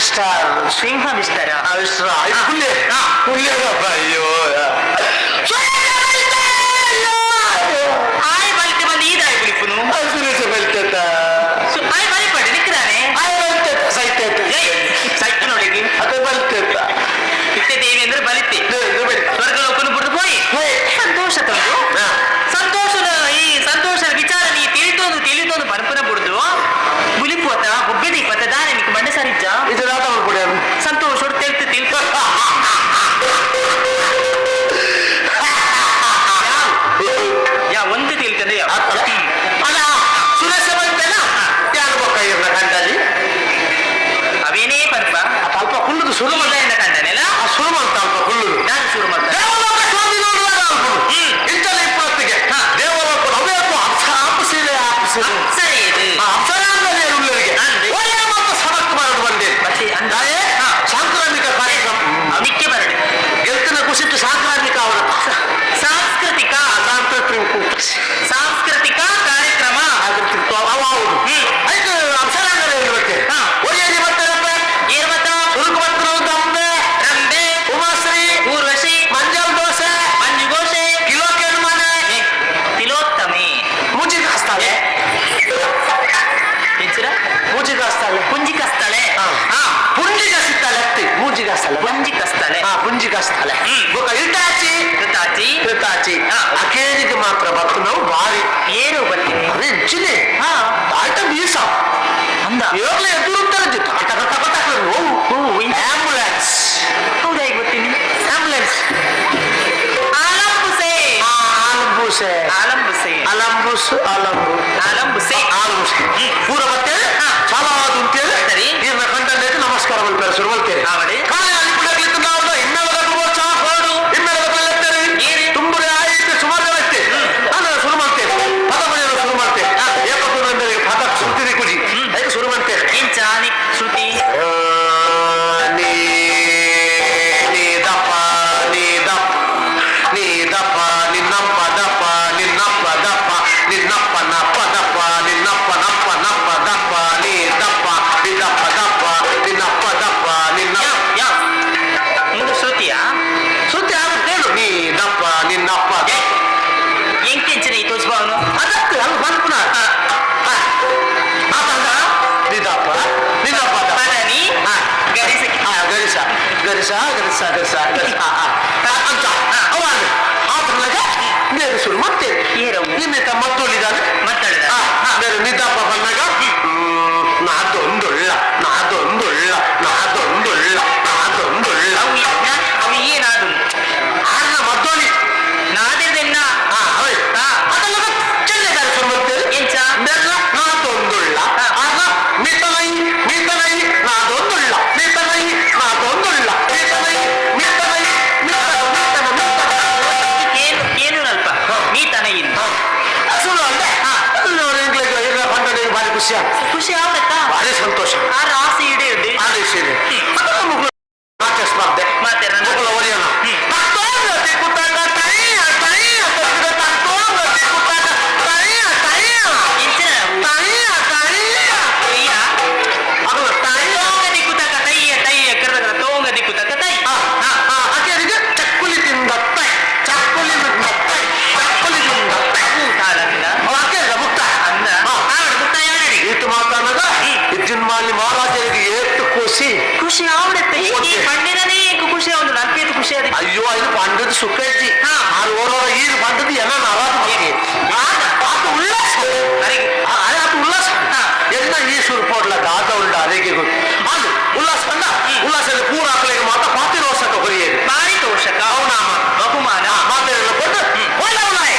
Mister ಸಿಂಹ ಮಿಸ್ಟರ ಮಿಸ್ಟರ್ ಕುಲ್ಲೆ ಕುಲ್ಲೆ ಅಯ್ಯೋ. ಆಯ್ ಬಲ್ತೆ ಬಂದು ಈದಾಯ್ ಬಿಳಿಪುನು. ಸುರೇಶ ಬಲ್ತೇತ. ಆಯ್ ಬಲಿ ಪಡೆ ನಿಕ್ಕಿದಾನೆ. ಆಯ್ ಬಲ್ತೇತ ಸೈತೇತ. ಸೈಟ್ ನೋಡಿಗಿ. ಅದೇ ಬಲ್ತೇತ. ಇತ್ತೆ ದೇವಿ ಅಂದ್ರೆ ಬಲಿತೆ ಸ್ವರ್ಗಲೋಕನು ಬಿಡ್ದು ಹೋಯಿ ಸಂತೋಷ ತಂದು ಸಂತೋಷದ ಈ ಸಂತೋಷದ ವಿಚಾರ ನೀ ತಿಳಿತೋದು ತಿಳಿತೋದು ಪರಪನ ಬಿಡ್ದು ಬುಲಿಪೋತ ಬೊಬ್ಬೆ ದೀಪತ ದಾನೆ ನಿಕ್ ಮಂಡೆ ಸರಿಜ್ಜ. ಇದು ರಾತ ಮಾಡ್ಕೊಡಿ. ಸಂತೋಷ ತೆಲ್ತು ತಿಳ್ತು. ಯಾ ಒಂದು ತಿಳ್ತದೆ ಯಾವ. ಅಲ್ಲ ಸುರೇಶ ಬಲ್ತೇನ ಯಾರು ಬೊಕ್ಕ ಕಂಡಲ್ಲಿ. ಅವೇನೇ ಪರ್ಪ. ಅಲ್ಪ ಕುಳ್ಳುದು ಸುರು. ಸುರುಮಲ್ಲ ಕಂಡನೆಲ್ಲ. ಆ ಸುರು ಮಾಡ್ತಾ ಅಲ್ಪ ಕುಳ್ಳುದು. ನಾನು ಶುರು ಮಾಡ್ತೇನೆ. ದೇವಲೋಕ ಸ್ವಾಧೀನ ಇಂಚಲ ಇಪ್ಪತ್ತಿಗೆ ದೇವಲೋಕ ಅವೇಕು ಅಪ್ಸಿದೆ ಅಪ್ಸಿದೆ. ಸರಿ ಇದು. ಅಪ್ಸರಾಂಗನೆ ಉಳ್ಳರಿಗೆ ಅಂದೆ. ಒಳ್ಳೆಯ ಮಾತ್ರ ಸಡಕ್ ಮಾಡಲು ಬಂದೆ. ಮತ್ತೆ ಅಂದ. ದಾಯೆ ಸಾಂಕ್ರಾಮಿಕ ಕಾರ್ಯಕ್ರಮ. ನಿಕ್ಕೆ ಬರಡಿ. ಗೆಲ್ತಿನ ಕುಸಿಟ್ಟು ಸಾಂಕ್ರಾಮಿಕ ಅವರ ಸಾಂಸ್ಕೃತಿಕ ಸಾಂಸ್ಕೃತಿಕ ಸಾಂಸ್ಕೃತಿಕ ಕಾರ್ಯಕ್ರಮ. ಹೌದು. ಆಯ್ತು, ಅಪ್ಸರಾಂಗನೆ ಇರ್ಬೇಕು. ಒಳ್ಳೆಯ ಬರ್ತಾರಪ್ಪ. ಏರ್ ಮತ. ಸುರುಕು ಬರ್ತಾರೆ ದಂಬೆ. ರಂಬೆ. ಉಮಾಶ್ರೀ. ಊರ್ವಶಿ. ಮಂಜಲ್ ದೋಸೆ. ಮಂಜುಘೋಷೆ. ಕಿಲೋ ಕೇಳು ಮನೆ. ಏ, ತಿಲೋತ್ತಮೆ. ಮುಜಿ ಕಾಸ್ತಾಳೆ. ಹೆಸರ. ಮೂಜಿ ಕಾಸ್ತಾಳೆ. ಪುಂಜಿ ಕಸ್ತಾಳೆ. ಹಾ, ಪುಂಜಿ ಕಾಸಿತ್ತಾಳೆ ಅತ್ತಿ ಮೂಜಿ ಕಾಸ್ತಲ್ಲ. ಪುಂಜಿ ಕಸ್ತಾಳೆ. ಹಾ, ಪುಂಜಿ ಕಾಸ್ತಾಳೆ. ಬೊಕ ಇಟಾಚಿ. ಕೃತಾಚಿ. ಕೃತಾಚಿ. ಅಕೇಜಿಗೆ ಮಾತ್ರ ಬತ್ತು ನಾವು ಭಾರಿ. ಏರು ಬರ್ತೀನಿ. ಅದೇ ಹೆಚ್ಚಿದೆ. ಹಾ. ತಾಟ ಬೀಸ. ಅಂದ. ಯೋಗ್ಲೆ ಎದುರುತ್ತಾರೆ ಟಾಟ ಟಕ ಟಕ ನೋವು. ಆಂಬುಲೆನ್ಸ್. ಹೌದಾ, ಈಗ ಬರ್ತೀನಿ. ಆಂಬುಲೆನ್ಸ್. ಆಲಂಬುಸೆ. ಆಲಂಬೂಸೆ. ಆಲಂಬುಸೆ. ಅಲಂಬುಸ್ ಅಲಂಬು. ಆಲಂಬುಸೆ. ಆಲಂಬುಸೆ ಪೂರ ಬರ್ತೇವೆ చాలా ಅಂತೇಳಿ. ಸರಿ. ಇವ್ರನ್ನ ಕಂಡಂಡೈತೆ ನಮಸ್ಕಾರ ಮಲ್ಪೇರು ಶುರು ಮಲ್ತೇವೆ. ಆವಡೆ. ನಾವು ಹಿಮ್ಮೇಳದ ಬೋರ್ಚ ಹೋಡು. ಹಿಮ್ಮೇಳದ ಏರು. ತುಂಬುರೆ ಆಯ್ತು ಸುಮಾರು ಜನ ಇತ್ತೆ. ನಾನು ಶುರು ಮಾಡ್ತೇನೆ ಪದ ಬರೆಯಲು ಶುರು ಮಾಡ್ತೇನೆ. ಏಕಪುರಂದರಿಗೆ ಪದ ಸುತ್ತಿದೆ ಕುಜಿ ಅದಕ್ಕೆ ಶುರು ಮಾಡ್ತೇನೆ. ಇಂಚಾನಿ ಶ್ರುತಿ. ನೀ ನೀ ದಪ್ಪ ನೀ ದಪ್ಪ ನೀ ದಪ್ಪ ನಿನ್ನಪ್ಪ ದಪ್ಪ ನಿನ್ನಪ್ಪ ದಪ್ಪ ನಿನ್ನಪ್ಪ ನಪ್ಪ ದಪ್ಪ ನಿನ್ನಪ್ಪ ನಪ್ಪ ನಪ್ಪ ದಪ್ಪ ನೀ ದಪ್ಪ ನಿನ್ನಪ್ಪ ದಪ್ಪ ನಿನ್ನಪ್ಪ ದಪ್ಪ ನಿನ್ನ ಯಾ ಯಾ ಮುಂದೆ ಶ್ರುತಿಯಾ? ಸುದ್ದಿ ಆಗುತ್ತೆ ಹೇಳು ನೀ ದಪ್ಪ ನಿನ್ನಪ್ಪ. ಎಂಕೆಂಚಿನ ಈ ತೋಜ್ಬಾವನು. ಅದಕ್ಕೆ ಅಲ್ಲಿ ಬಂದ್ಪುನ ನಿದಪ್ಪ ನಿನ್ನಪ್ಪ ದಪ್ಪ. ಪದನಿ. ಹಾ. ಗರಿಸ. ಆ, ಗರಿಸ ಗರಿಸ ಗರಿಸ ಗರಿಸ ಗರಿಸ ಅಂತ ಅವಾಗ ಆತನಾಗ ಬೇರೆ ಶುರು ಮಾಡ್ತೇವೆ. ಏರವು. ನಿನ್ನೆ ತಮ್ಮ ಮತ್ತೊಳಿದಾನೆ. ಮಾತಾಡಿದ. ಬೇರೆ ನಿದ್ದಪ್ಪ ಬಂದಾಗ ನಾದೊಂದುಳ್ಳ ನಾದೊಂದುಳ್ಳ ನಾದೊಂದುಳ್ಳ ನಾದೊಂದುಳ್ಳ. ಅವು ಅವು ಏನಾದು? ಆರ್ನ ಮದ್ದೋಲಿ. ನಾದಿರ್ದೆನ್ನ. ಹಾ ಅವೇ. ಅದೆಲ್ಲ ಚೆನ್ನೆ ಬೇರೆ ಶುರು ಮಾಡ್ತೇವೆ. ಎಂಚ? ಬೆಲ್ಲ ನಾದೊಂದುಳ್ಳ ಆರ್ನ ಮಿತನೈ ಮಿತನೈ ನಾದೊಂದುಳ್ಳ ಮಿತನೈ ನಾದೊಂದುಳ್ಳ ಮಿತನೈ ಮಿತನೈ ಮಿತನ ಮಿತನ ಮಿತನ. ಏನು ಏನು ಅಲ್ಪ ನೀ ತನ ಇನ್ನು. ಸುಳ್ಳು ಅಂದೆ ಪಂಡನಿಗೆ ಭಾರಿ ಖುಷಿ ಆಗ್ತದೆ. ಖುಷಿ ಆವಡಕ್ಕ. ಭಾರಿ ಸಂತೋಷ. ಆ ರಾಸಿ ಇಡೀ ಇಡಿ. ಆದೇಶ ಇದೆ ಮಗಳು ನಾಟ್ಯ ಸ್ಪರ್ಧೆ. ಮಾತಾಡ. ಮಗಳ ಒಡೆಯನ ಎಂಚ? ಅಯ್ಯ. ತೋಂಗ ದಿಕ್ಕು ತಕ ತಯ್ಯ ತಯ್ಯ ಕರ್ದಕರ ತೋಂಗ ದಿಕ್ಕು ತಕ ತೈ. ಚಕ್ಕುಲಿ ತಿಂದ ತೈ ಚಕ್ಕುಲಿ ತಿಂದ ತೈ ಚಕ್ಕುಲಿ ತಿಂದ ತೈ. ಅವು ತಾಳಂದ. ಅವ ಮುಕ್ತ. ಅಂದ. ಆವಡ ಮುಕ್ತಾಯ ಆಡಡಿ. ಈತ ಮಾತಾಡದ ಇಜ್ಜಿನ್ ಮಾಲಿ ಮಹಾರಾಜರಿಗೆ ಏತ್ತು ಖುಷಿ. ಖುಷಿ ಆವಡತ್ತೆ ಈ ಓಕೆ. ಪಂಡಿರನೇ ಖುಷಿ ಅವನು ನಲ್ಕೈದು ಖುಷಿ ಅದಕ್ಕೆ. ಅಯ್ಯೋ ಇದು ಪಂಡದ ಸುಖ ಇಜ್ಜಿ. ಆರು ಓರೋರ ಈರು ಪಂಡದ ಎಲ್ಲ ನಾರಾಜ ಮಾಡ್ತೀವಿ. ಆತ ಉಲ್ಲಾಸ. ಅರೆಗೆ. ಆತ ಉಲ್ಲಾಸ ಎನ್ನ ಈ ಸುರ್ಪೋಡ್ಲ ದಾದ ಉಂಡ ಅರೆಗೆ ಗೊತ್ತು ಅದು ಉಲ್ಲಾಸ ಕಂಡ ಉಲ್ಲಾಸ ಪೂರ ಆಕಳಿಗೆ ಮಾತ ಪಾತಿರೋಸಕ ಹೊರಿಯೇನು. ಪಾರಿತೋಷಕ. ಅವನಾಮ. ಬಹುಮಾನ. ಮಾತೆಲ್ಲ ಕೊಟ್ಟು ಒಳ್ಳೆ ಉಲಾಯ್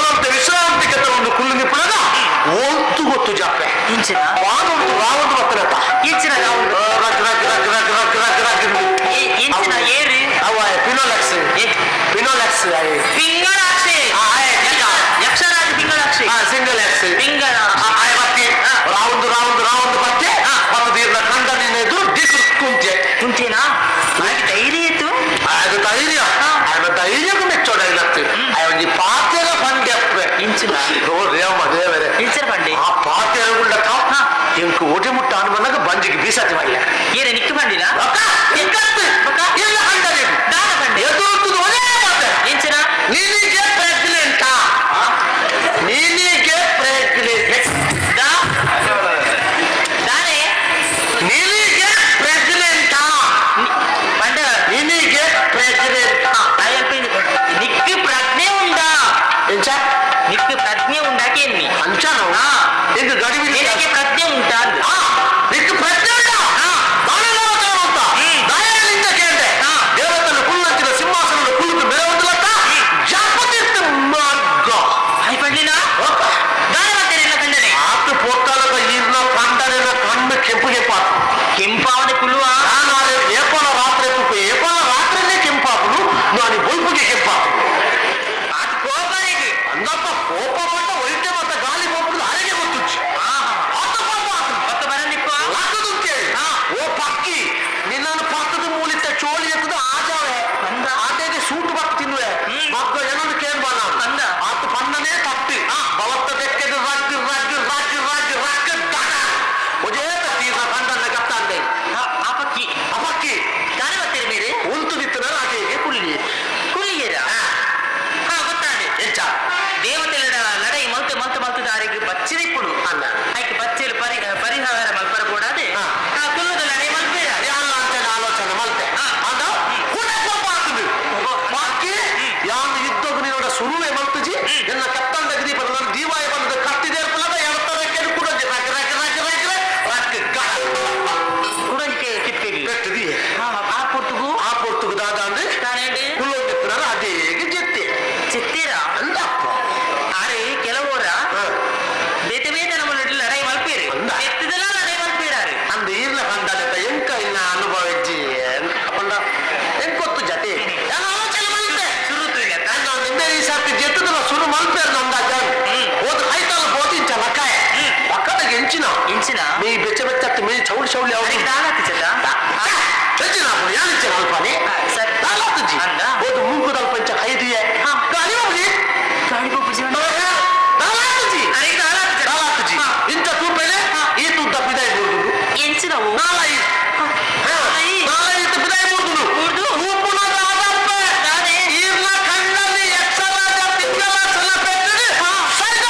ಅಂತ ವಿಶ್ರಾಂತಿಗೆ ಒಂದು ಕುಲ್ಲು ನಿಪ್ಪುಣಗ ಓಂತು ಗೊತ್ತು ಜಾಪೆ. ಇಂಚಿನ. ವಾನೊಂದು ರಾವಂದು ಬರ್ತನತ್ತ. ಇಂಚಿನ ನಾವು. ರಗ್ ರಗ್ ರಗ್ ರಗ್ ರಗ್ ರಗ್ ರಗ್. ಇಂಚಿನ ಏರಿ. ಅವ ಪಿನೋಲೆಕ್ಸ್. ಏ. ಪಿನೋಲೆಕ್ಸ್. ಪಿಂಗಳಾಕ್ಷಿ. ಯಕ್ಷರಾಜ ಪಿಂಗಳಾಕ್ಷಿ. Single X. ಪಿಂಗಳ. ಆಯ ಬತ್ತಿ ರಾವಂದು ರಾವಂದು ರಾವಂದು ಬತ್ತೆ ಮತ್ತು ನೀರ್ನ ಕಂಡ ನಿನ್ನ ಎದುರು ದಿಕ್ಕು ಕುಂತೆ. ಕುಂತೇನಾ ಹಾಗೆ ಧೈರ್ಯ ಇತ್ತು. ಅದು ಧೈರ್ಯ ಆಯನ ಧೈರ್ಯಕ್ಕೂ ಮೆಚ್ಚೋಡ ಇಲ್ಲತ್ತೆ ಆಯ ಒಂಜಿ ಪಾತೆರ ಪಂಡ್ಯಪ್ಪೆ. ಇಂಚಿನ. ದೇವ ದೇವರೇ. ಇಂಚಿನ ಬಂಡಿ. ಆ ಪಾತೆರ ಗುಂಡಕ್ಕ ಇಂಕು ಒಡಿ ಮುಟ್ಟ ಅನುಮನ್ನಾಗ ಬಂಜಿಗೆ ಬೀಸಾತಿ ಮಾಡಲ. ಏರೆ ನಿಕ್ಕು ಬಂಡಿನ. ಎಂಚನ ಇದು ಗಡಿಬಿಡಿ. ನಿನಗೆ ಪ್ರಜ್ಞೆ ಉಂಟಾ ಅಂದ್. ನಿಕ್ಕು ಪ್ರಜ್ಞೆ ಉಂಟಾ? ದಾನದೇವತೆಗಳು ಅಂತ. ದಾಯರಿಂದ ಕೇಳ್ದೆ. ದೇವತನ ಕುಳ್ಳಂಚಿನ ಸಿಂಹಾಸನದ ಕುಳ್ಳಿತು ಮೆರವೊಂದುಲತ್ತ ಜಾಪತಿರ್ತ ಮಗ್ಗ. ಆಯ್ ಪಡ್ಲಿನ ದಾನವಂತರೆಲ್ಲ ಕಂಡನೆ. ಆತ ಪೋರ್ತಾಲದ ಈರ್ನ ಕಂಡನೆನ ಕಣ್ಣು ಕೆಂಪುಗೆ ಪಾತು. ಕೆಂಪಾವನೆ ಕುಲ್ಲುವ. ನಾನು ಏಪಲ ರಾತ್ರಿ ತುಪ್ಪ ಏಪಲ ರಾತ್ರಿನೇ ಕೆಂಪಾಪುನು ನಾನು ಬೊಲ್ಪುಗೆ ಕೆಂಪಾಪು. ಆತ ಕೋಪರಿಗೆ. ಅಂದಪ್ಪ ಕೋಪ ಪಟ್ಟ ಒಯ್ತೆ ಮತ್ತ ಗಾಳಿ ಹೋಗ್ಬಿಡುದು ಅರೆಗೆ ಗೊತ್ತುಚ್ಚು. ಆತ ಪಾಪ ಆತನು. ಒತ್ತ ಬರಲಿಪ್ಪ. ಲಕ್ಕದುಂತೇಳಿ ಓ ಪಕ್ಕಿ ನಿನ್ನನ್ನು ಪಕ್ಕದ ಮೂಲಿತ್ತ ಚೋಳಿ ಎತ್ತದ ಆಜಾವೆ ಆಟೆಗೆ ಸೂಟು ಬತ್ತು ತಿನ್ನುವೆ ಮಕ್ಕ ಏನೊಂದು ಕೇಳ್ಬ ನಾನು. ಅಂದ. ಆತ ಪನ್ನನೇ ತಪ್ಪಿ ಬಲತ್ತ ಬೆಕ್ಕದ ರಗ್ ರಗ್ ರಗ್ ರಗ್ ರಗ್ ದಗ ಒಜೇ ತೀರ್ಥ ಕಂಡನ್ನ ಗತ್ತಾಂದೆ. ಆ ಪಕ್ಕಿ. ಆ ಪಕ್ಕಿ. ದಾನವಂತರಿ ಮೇರೆ. ಉಂತು ನಿತ್ತನ ಆಟೆಗೆ ಕುಲ್ಲಿ. ಕುಲ್ಲಿಯರ ಹಾ ಗೊತ್ತಾಂಡೆ. ಎಂಚ? ದೇವತೆಗಳ ಲಡೈ ಮಲ್ತು ಮಲ್ತು ಮಲ್ತು ದಾರಿಗೆ ಬಚ್ಚಿರಿಪ್ಪುಡು. ಅಲ್ಲ. ಐಕ್ ಬಚ್ಚಲು ಪರಿಹಾರ ಮಲ್ಪರ ಕೂಡಾದೆ. ಆ ಕುಲ್ಲದ ಲಡೈ ಮಲ್ಪೇರ. ಯಾಲ್ಲ ಅಂತ ಆಲೋಚನೆ ಮಲ್ತೆ. ಅಂದ ಕೂಡ ಕೋಪ ಆಗ್ತದೆ ಪಕ್ಕಿ ಯಾನ್ ಯುದ್ಧకు ನಿನ್ನೋಡ ಸುರುವೆ ಮಲ್ತುಜಿ ಎನ್ನ ಕತ್ತಂದ ದೀಪ ನನ್ನ ದೀವಾಯ ಬಂದದ ಕತ್ತಿದೆ ಇರ್ಪಲದ ಎಡತರಕ್ಕೆ ಕೂಡ ರಗ್ ರಗ್ ರಗ್ ರಗ್ ರಗ್ ಗಡ. ಕುಡಂಕೆ ಕಿಪ್ಪೆಗೆ. ಕಟ್ಟದಿ. ಹಾ ಆ ಪೊರ್ತುಗು. ಆ ಪೊರ್ತುಗು ದಾದ ಅಂದ್ರೆ ತಾನೇಂಡಿ. ಕುಲ್ಲೋಗಿತ್ತಿನಾರ ಅದೇಗೆ ಜೆತ್ತೆ. ಚಿತ್ತೀರ. ಅಂದಪ್ಪ. ಆರೆ ಕೆಲವರ ಬೇತೆ ಬೇತೆ ನಮ್ಮ ಲಡೈ ಮಲ್ಪೇರಿ. ಅಂದ. ಎತ್ತಿದಲ ಲಡೈ ಮಲ್ಪೇರಾರೆ. ಅಂದ ಈರ್ನ ಕಂಡಾಲೆತ್ತ ಎಂಕ ಇನ್ನ ಅನುಭವ ಇಜ್ಜಿ ಪಂಡ ಎಂಕೊತ್ತು ಜತೆ ಯಾನ್ ಆಲೋಚನೆ ಮಲ್ತೆ. ಸುರುತು ಇಲ್ಲ. ನಾನು ನಿನ್ನೆ ಈ ಸರ್ತಿ ಜೆತ್ತದಲ್ಲ ಸುರು ಮಲ್ಪೇರ್ ನಂದ ಜಾನ್ ಹೋದ ಐತಲ್ಲ ಬೋದಿಂಚ ಲಕ್ಕಾಯ ಪಕ್ಕದ ಎಂಚಿನ. ಇಂಚಿನ. ಮೀ ಬೆಚ್ಚ ಬೆಚ್ಚತ್ತು ಮೀ ಚೌಳಿ ಚೌಳಿ ಅವ್ರು. ಅದಕ್ಕೆ ದಾನ ಚದ. ಬೆಚ್ಚಿನ ಹಾಕೊಂಡು ಯಾನ್ ಇಚ್ಚಿನ ಅಲ್ಪಾನೆ. ಸರಿ. ದಾಲಾತುಜಿ. ಅಂದ. ಹೋದು ಮೂಗುದಲ್ಪ ಇಂಚ ಕೈದಿಯೆ ಗಾಳಿ ಹೋಗಿ. ಗಾಡಿ ಪೂಜೆ. ದಾಲಾತುಜಿ. ಅದಕ್ಕೆ ದಾನ. ದಾಲಾತುಜಿ ಇಂಚ ತೂಪೆಲೆ ಈ ತುದ್ದ ಪಿದಾಯಿ ಬುರ್ದುಂಡು. ಎಂಚಿನವು? ನಾಲಾಯಿ. ನಾಲಾಯಿ. ನಾಲಾಯಿ ಇತ್ತು ಪಿದಾಯಿ ಬುರ್ದುಂಡು. ಬುರ್ದು? ತೂಪುನ ದಾದಪ್ಪೆ. ದಾದೆ? ಈರ್ನ ಕಣ್ಣಲ್ಲಿ ಯಕ್ಷರಾಜ ಪಿಂಗಲ ಸಲ ಪೆಟ್ಟದು ಸರಿದ.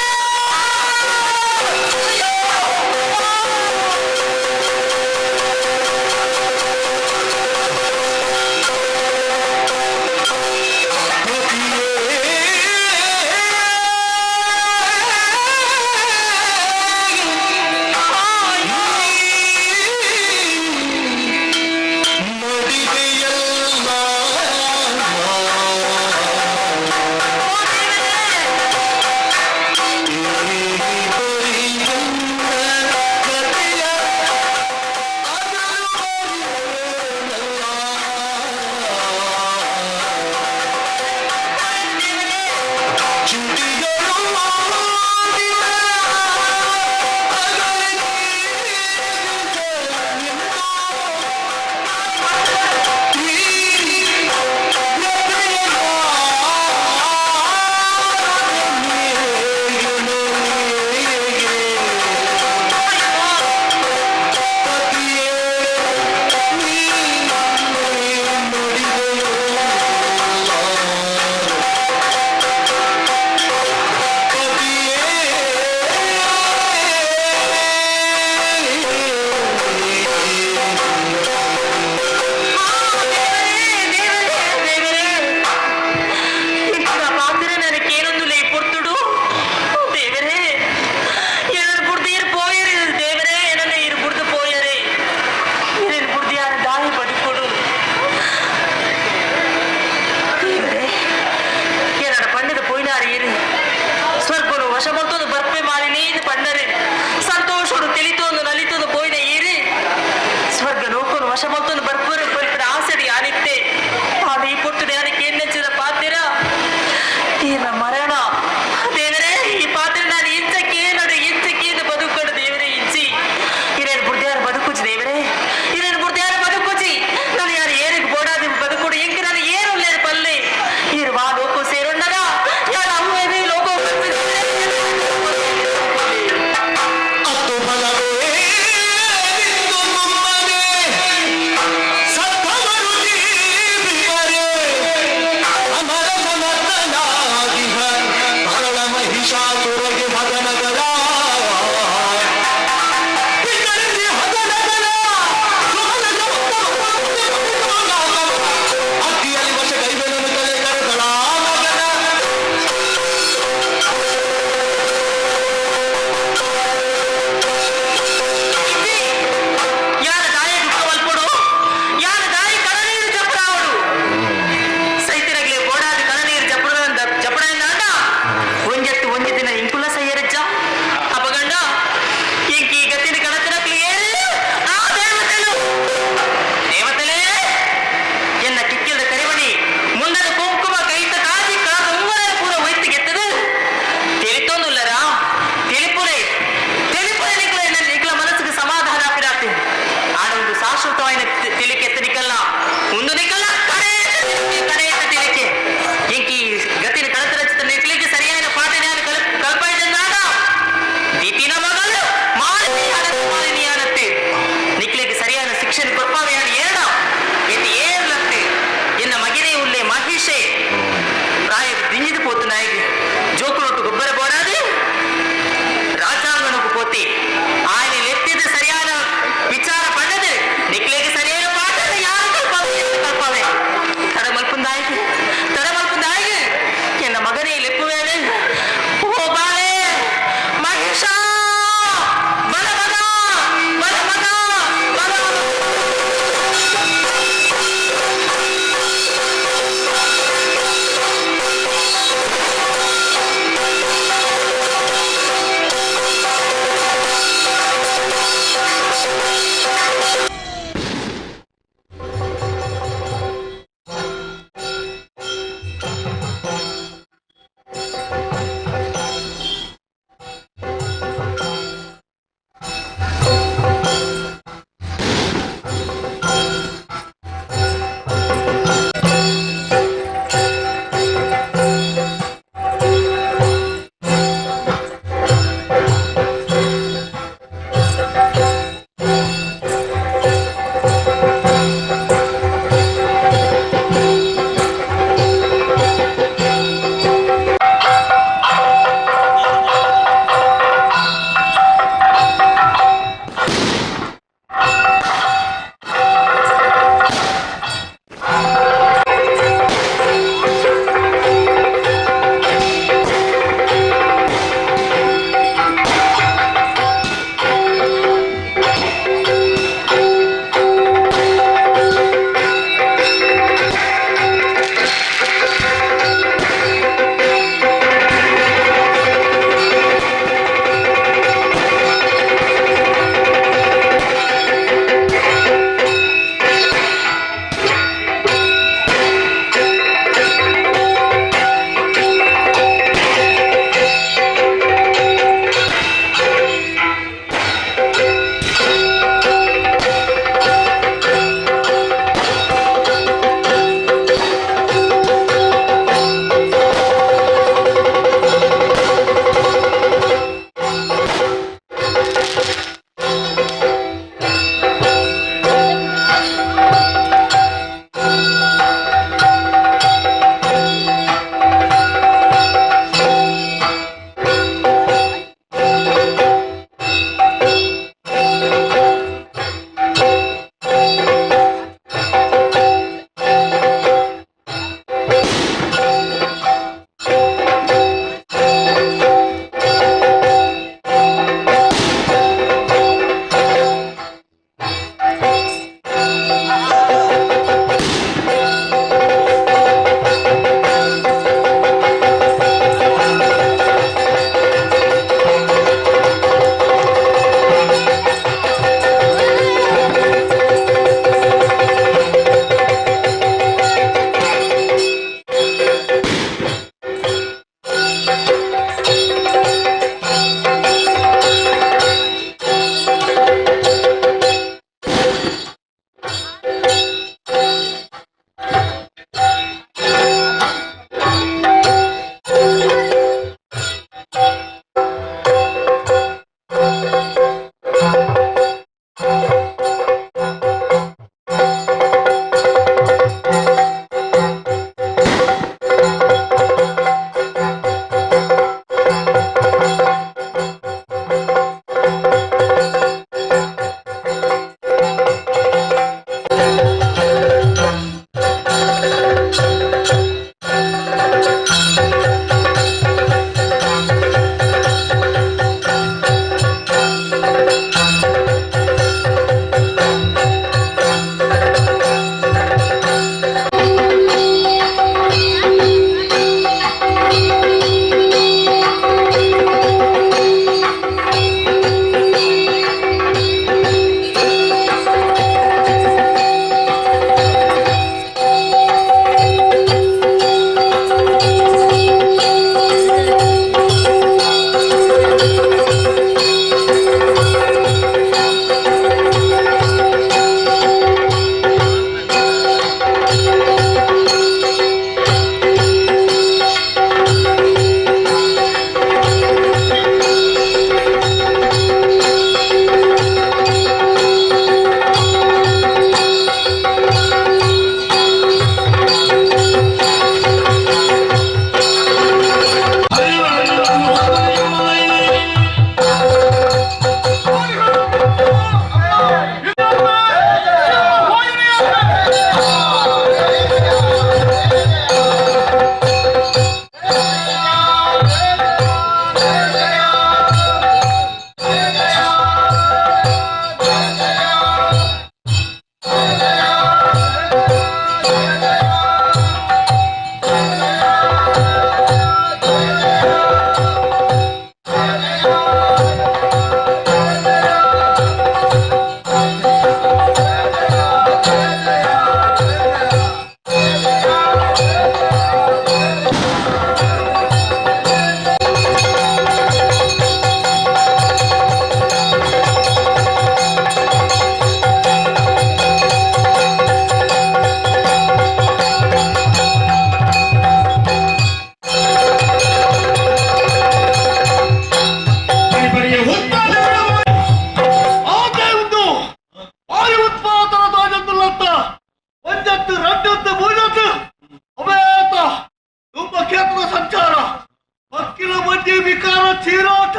ಒಂಜಿ ವಿಕಾರ ಚೀರಾಟ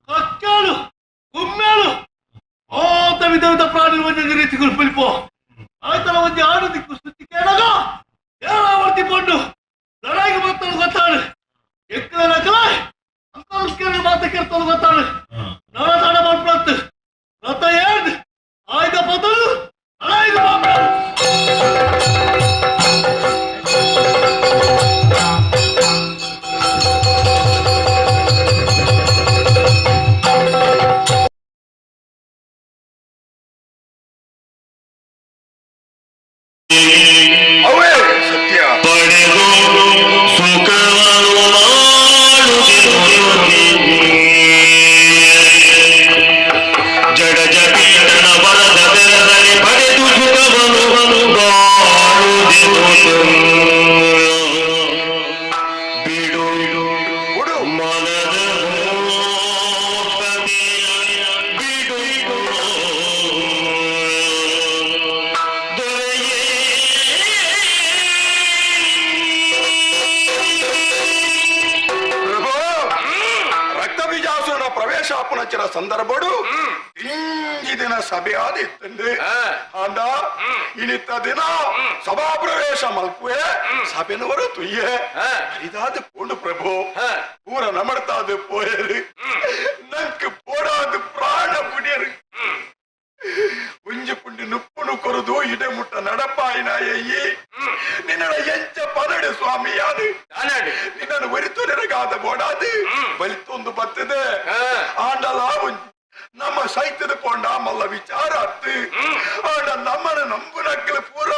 ಕಕ್ಕಳು ಗುಮ್ಮೆಳು ಓತ ವಿಧ ವಿಧ ಪ್ರಾಣಿಲು ಒಂಜೊಂಜಿ ರೀತಿಗಳು ಪುಲಿಪೋ ಆಯ್ತಲ್ಲ ಒಂಜಿ ಆಡು ದಿಕ್ಕು ಸುತ್ತಿ ಕೇಳಗ ಏಳಾವರ್ತಿ ಪಂಡು ಲಡಾಯಿಗೆ ಬರ್ತಾಳು ಗೊತ್ತಾಳು ಎಕ್ಕದ ನಕಲ ಅಂಕಲ್ ಕೇಳಿ ಮಾತ ಕೇಳ್ತಾಳು ಗೊತ್ತಾಳು ನಳ ತಡ ಮಾಡ್ಬಿಡತ್ತು ರಥ ಏಳ್ದು ಆಯ್ದ ಬದಲು ಲಡಾಯಿಗೆ ಮಾಡ್ಬಿಡತ್ತು. ಅವೇ ಸತ್ಯ. ಪಡೆದು ಸುಖವನ್ನು ಮಾಡುತ್ತಿರುವೆ. ಜಡ ಜಪೀತನ ಬರದ ಬೆರದಲ್ಲಿ ಪಡೆದು ಸುಖವನ್ನು ಬಾಳುತ್ತಿರುವೆ. ಬಿಡು ಬಿಡು. ಮನದ ಮೋಹತೆಯ ಬಿಡು ದೊರೆಯೇ. ಪ್ರಭು, ರಕ್ತ ಬೀಜಾಸುರನ ಪ್ರವೇಶ ಆಪುನಂಚಿನ ಸಂದರ್ಭಡು ಇಂಜಿ ದಿನ ಸಭೆ ಆದಿತ್ತಂದೆ ಅಂದ ಇನಿತ್ತ ದಿನ ಸಭಾ ಪ್ರವೇಶ ಮಲ್ಪುವೆ ಸಭೆನವರು ತುಯ್ಯೆ ಇದಾದ ಪೋಂಡು ಪ್ರಭು ಪೂರ ನಮಡ್ತಾದ ಪೋಯರು ನಂಕ್ ಪೋಡಾದ ಪ್ರಾಣ ಪುಡಿಯರು ಒಂಜಿ ಪುಂಡಿ ನುಪ್ಪುನು ಕೊರದು ಇಡೆ ಮುಟ್ಟ ನಡಪಾಯಿನ ಎಯ್ಯಿ ನಿನ್ನಡ ಎಂಚ ಪದಡು ಸ್ವಾಮಿ ಯಾರು ನಿನ್ನನ್ನು ಒರಿತು ನಿನಗಾದ ಬೋಡಾದು ಬಲಿತೊಂದು ಬತ್ತದೆ ಆಂಡಲ ಒಂಜಿ ನಮ್ಮ ಸೈತ್ಯದ ಪೋಂಡ ಮಲ್ಲ ವಿಚಾರ ಅತ್ತು ಆಂಡ ನಮ್ಮನ ನಂಬುನಕ್ಕಲು ಪೂರ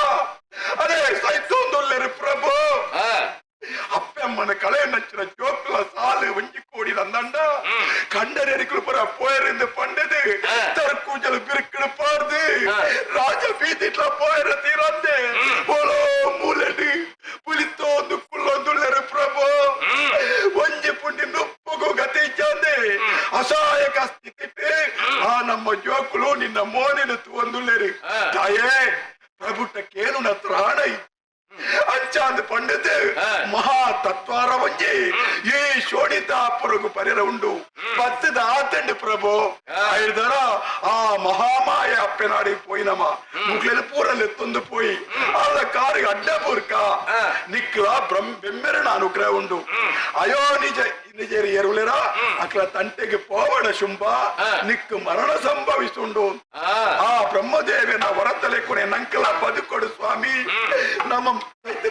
ಅದೇ ಸೈತೊಂದುಲ್ಲೆರು ಪ್ರಭು. ಅಪ್ಪಮ್ಮನ ಕಳೆ ನಚ್ಚಿನ ಜೋಕ್ಲ ಸಾಲು ಒಂಜಿ ಕೋಡಿ ನಂದಂಡ ಕಂಡರೆರಿಕಲು ಪುರ ಪೋಯರಿಂದ ಪಂಡದು ತರ್ಕೂಜಲು ಬಿರುಕಡು ಪಾರ್ದು ರಾಜ ಬೀದಿಟ್ಲ ಪೋಯರ ತೀರಂದೆ ಓಲೋ ಮೂಲೆಡು ಪುಲಿತೋಂದು ಕುಲ್ಲೊಂದುಳ್ಳೆರು ಪ್ರಭು. ಒಂಜಿ ಪುಂಡಿ ನುಪ್ಪುಗು ಗತಿ ಇಚ್ಚಾಂದೆ ಅಸಹಾಯಕ ಸ್ಥಿತಿ ಆ ನಮ್ಮ ಜೋಕುಲು ನಿನ್ನ ಮೋನಿನ ತೂವೊಂದುಲ್ಲೆರು ತಾಯೇ ಪ್ರಭುಟ್ಟ ಕೇನುನ ತ್ರಾಣ ಅಂಚಾಂದ್ ಪಂಡಿತ ಮಹಾ ತತ್ವಾರ ಒಂಜಿ ಈ ಶೋಣಿತ ಪೊರಗು ಪರಿರ ಉಂಡು ಬತ್ತದ ಆತಂಡು ಪ್ರಭು ಐದರ ಆ ಮಹಾಮಾಯ ಅಪ್ಪೆನಾಡಿ ಪೋಯಿನಮ ಮುಗ್ಲೆನ ಪೂರಲ್ಲಿ ಎತ್ತೊಂದು ಪೋಯಿ ಆಳ ಕಾರಿಗೆ ಅಡ್ಡ ಪೂರ್ಕ ನಿಕ್ಲ ಬ್ರಹ್ಮ ಬೆಮ್ಮೆರನ ಅನುಗ್ರಹ ಉಂಡು ಅಯೋ ನಿಜ ನಿಜರಿ ಎರುಳೆರ ಅಕ್ಲ ತಂಟೆಗೆ ಪೋವಡ ಶುಂಭ ನಿಕ್ಕು ಮರಣ ಸಂಭವಿಸುಂಡು ಆ ಬ್ರಹ್ಮದೇವನ ಹೊರತಲೆ ಕೊನೆ ನಂಕಲ ಬದುಕೊಡು ಸ್ವಾಮಿ ನಮ್ಮ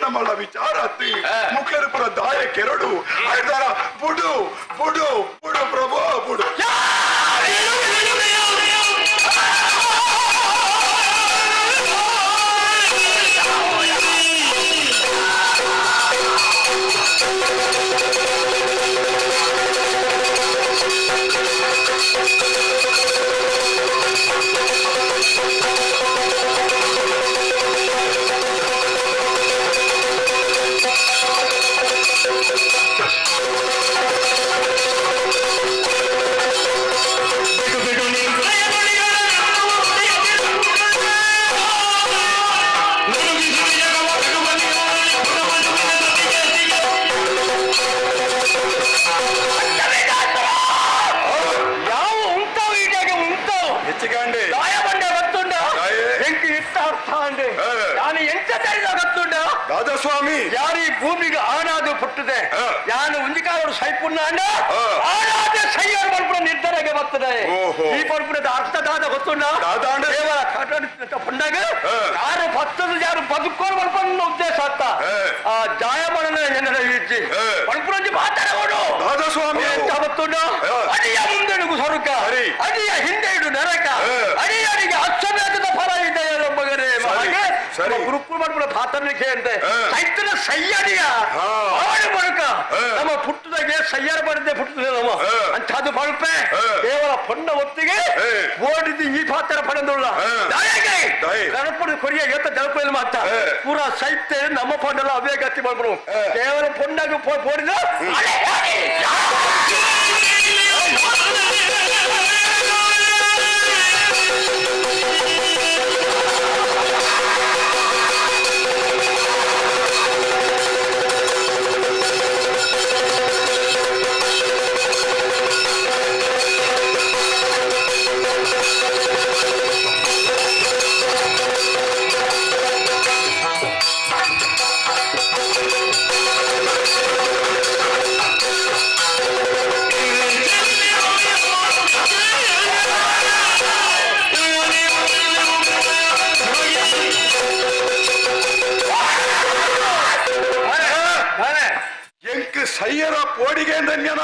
ನಮ್ಮಳ ವಿಚಾರ ಅತ್ತಿ ಮುಕ್ಲರು ಪುರ ದಾಯ ಕೆರಡು ಐದಾರ ಬುಡು ಬುಡು ಬುಡು ಪ್ರಭು ಬುಡು. ಯಾವ ಉಂಟಾವು ಈಟಾಗೆ ಉಂಟಾವು ಹೆಚ್ಚಿಗಂಡಿ ದಾಯ ಬಂಡೆ ಗೊತ್ತುಂಡ ದಾಯೆ. ಎಂಕ್ ಇತ್ತ ಅರ್ಥ ಅಂದೆ ನಾನು ಎಂತ ತರಿದ ಗೊತ್ತುಂಡ ದಾದಾಸ್ವಾಮಿ ಯಾರು ಈ ಭೂಮಿಗೆ ಆನಾದ ಪುಟ್ಟದೆ ಯಾನು ಉಂಜಿಕಾರರು ಸೈಪುಣ್ಣ ಅಂಡ ಆನಾದ ಸೈಯರ್ ಮಲ್ಪುನ ನಿರ್ಧಾರಕ್ಕೆ ಬರ್ತದೆ. ಈ ಪಲ್ಪುನದ ಅರ್ಥ ದಾದ ಗೊತ್ತುಂಡ ದಾದ ಅಂಡ? ಕೇವಲ ಕಾಟಾಡಿ ಪಂಡಾಗ ಯಾರು ಬತ್ತದ ಯಾರು ಬದುಕೋರು ಮಲ್ಪನ್ನ ಉದ್ದೇಶ ಅತ್ತ ಆ ಜಾಯಮರಣ ಎನ್ನಡ ಇಜ್ಜಿ ಮಲ್ಪುನಂಜಿ ಮಾತಾಡೋಡು ದಾದಾಸ್ವಾಮಿ ಎಂತ ಗೊತ್ತುಂಡ ಅಡಿಯ ಮುಂದೆ ಸ್ವರ್ಗ ಸರಿ. ಅಡಿಯ ಹಿಂದೆ ಇಡು ನರಕ ಅಡಿಯಡಿಗೆ ಅಶ್ವಮೇಧದ ಫಲ ಇದೆ ಮಗನೇ. ಹಾಗೆ ಸರಿ. ನಮ್ಮ ಗುರುಕುಲ ಮಾಡ್ಬಿಡ ಪಾತ್ರನಿಕೆ ಅಂತೆ ಸೈತನ ಸಯ್ಯಡಿಯ ಆಡು ಬಳುಕ ನಮ್ಮ ಪುಟ್ಟದಾಗೆ ಸಯ್ಯರ ಬಡದೆ ಪುಟ್ಟದೆ ನಮ್ಮ ಅಂಥದ್ದು ಬಳುಪೆ ಕೇವಲ ಪೊಣ್ಣ ಒತ್ತಿಗೆ ಓಡಿದ್ದು ಈ ಪಾತ್ರ ಪಡೆದುಳ್ಳ ದಾಯೆ. ಗಣಪನ ಕೊರಿಯ ಏತ ಜಲಪಲ್ಲಿ ಮಾತ ಪೂರಾ ಸೈತೆ ನಮ್ಮ ಪೊಂಡಲ್ಲ ಅವೇ ಗತಿ ಮಾಡ್ಬಿಡು ಕೇವಲ ಪೊಂಡಾಗ ಪೋಡಿದ ಅಲೆ, ಅಲೆ, ಸಯ್ಯರ ಪೋಡಿಗೆ ಧನ್ಯನ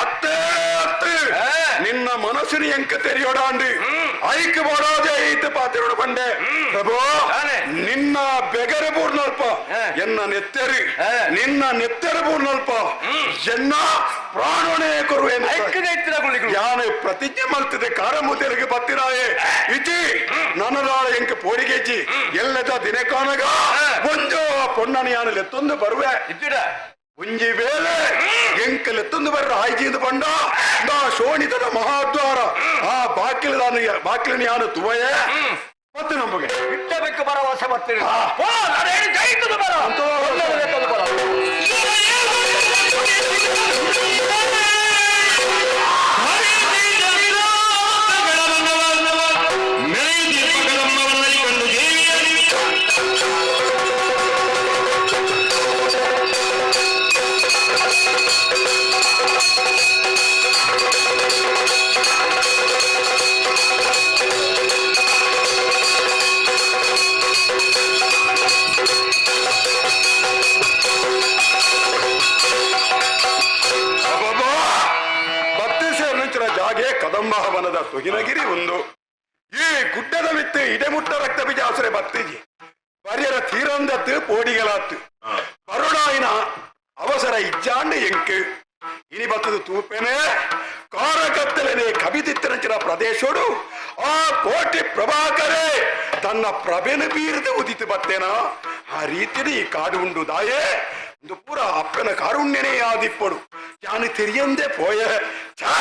ಅತ್ತೇ ಅತ್ತು ನಿನ್ನ ಮನಸ್ಸಿನ ಎಂಕ ತೆರಿಯೋಡಾಂಡಿ ಐಕ್ ಬೋಡಾದೆ ಐತೆ ಪಾತಿರೋಡು ಬಂಡೆ ಪ್ರಭು ನಿನ್ನ ಬೆಗರೆ ಪೂರ್ಣಲ್ಪ ಎನ್ನ ನೆತ್ತೆರಿ ನಿನ್ನ ನೆತ್ತೆರ ಪೂರ್ಣಲ್ಪ ಎನ್ನ ಪ್ರಾಣೋಣೆ ಕೊರುವೆ ಯಾನೆ ಪ್ರತಿಜ್ಞೆ ಮಲ್ತಿದೆ ಕಾರಮೂತಿಯರಿಗೆ ಬತ್ತಿರಾಯೆ ಇಜಿ ನನದಾಳ ಎಂಕ ಪೋಡಿಗೆಜ್ಜಿ ಎಲ್ಲದ ದಿನಕಾನಗ ಒಂಜೋ ಪೊನ್ನನ ಯಾನ ಲೆತ್ತೊಂದು ಬರುವೆ ಒಂಜಿ ವೇಳೆ ಎಂಕ ಲೆತ್ತೊಂದು ಬರ್ರ ಆಯ್ಜಿಂದ ಬಂಡ ನಾ ಶೋಣಿತದ ಮಹಾದ್ವಾರ ಆ ಬಾಕಿಲ ಬಾಕಿಲಿನ ಯಾನು ತುವಯೇ ಮತ್ತೆ ನಮಗೆ ಇಟ್ಟಬೇಕು ಭರವಸೆ ಬರ್ತೀರಿ ಮೆರೆಯುತ್ತಿರುವ ಕಂಡು ದೇವಿಯ ಅಬ್ಬಬ್ಬಾ! ಬತ್ತಿಸೇರುಂಚಿನ ಜಾಗೆ ಕದಂಬ ಹವನದ ತುಗಿನಗಿರಿ ಒಂದು ಈ ಗುಡ್ಡದ ಮಿತ್ತು ಇಡೆಮುಟ್ಟ ರಕ್ತ ಬೀಜ ಬತ್ತಿಜಿ ಬರ್ಯರ ತೀರಂದತ್ತು ಪೋಡಿಗಳಾತು ಬರುಡಾಯಿನ ಅವಸರ ಇಜ್ಜಾಂಡ ಎಂಕ್ ಇನಿ ಬತ್ತದು ತೂಪೆನೆ ಕಾರಕತ್ತಲನೆ ಕವಿದಿತ್ತರಂಚಿನ ಪ್ರದೇಶೋಡು ಆ ಕೋಟಿ ಪ್ರಭಾಕರೇ ತನ್ನ ಪ್ರಭೆನ ಬೀರದೆ ಉದಿತು ಬತ್ತೇನ ಆ ರೀತಿಯಲ್ಲಿ ಈ ಕಾಡು ಉಂಡು ದಾಯೇ ಒಂದು ಪೂರ ಅಪ್ಪನ ಕಾರುಣ್ಯನೇ ಆದಿಪ್ಪಡು ಯಾನು ತೆರಿಯಂದೆ ಪೋಯ ಛಾ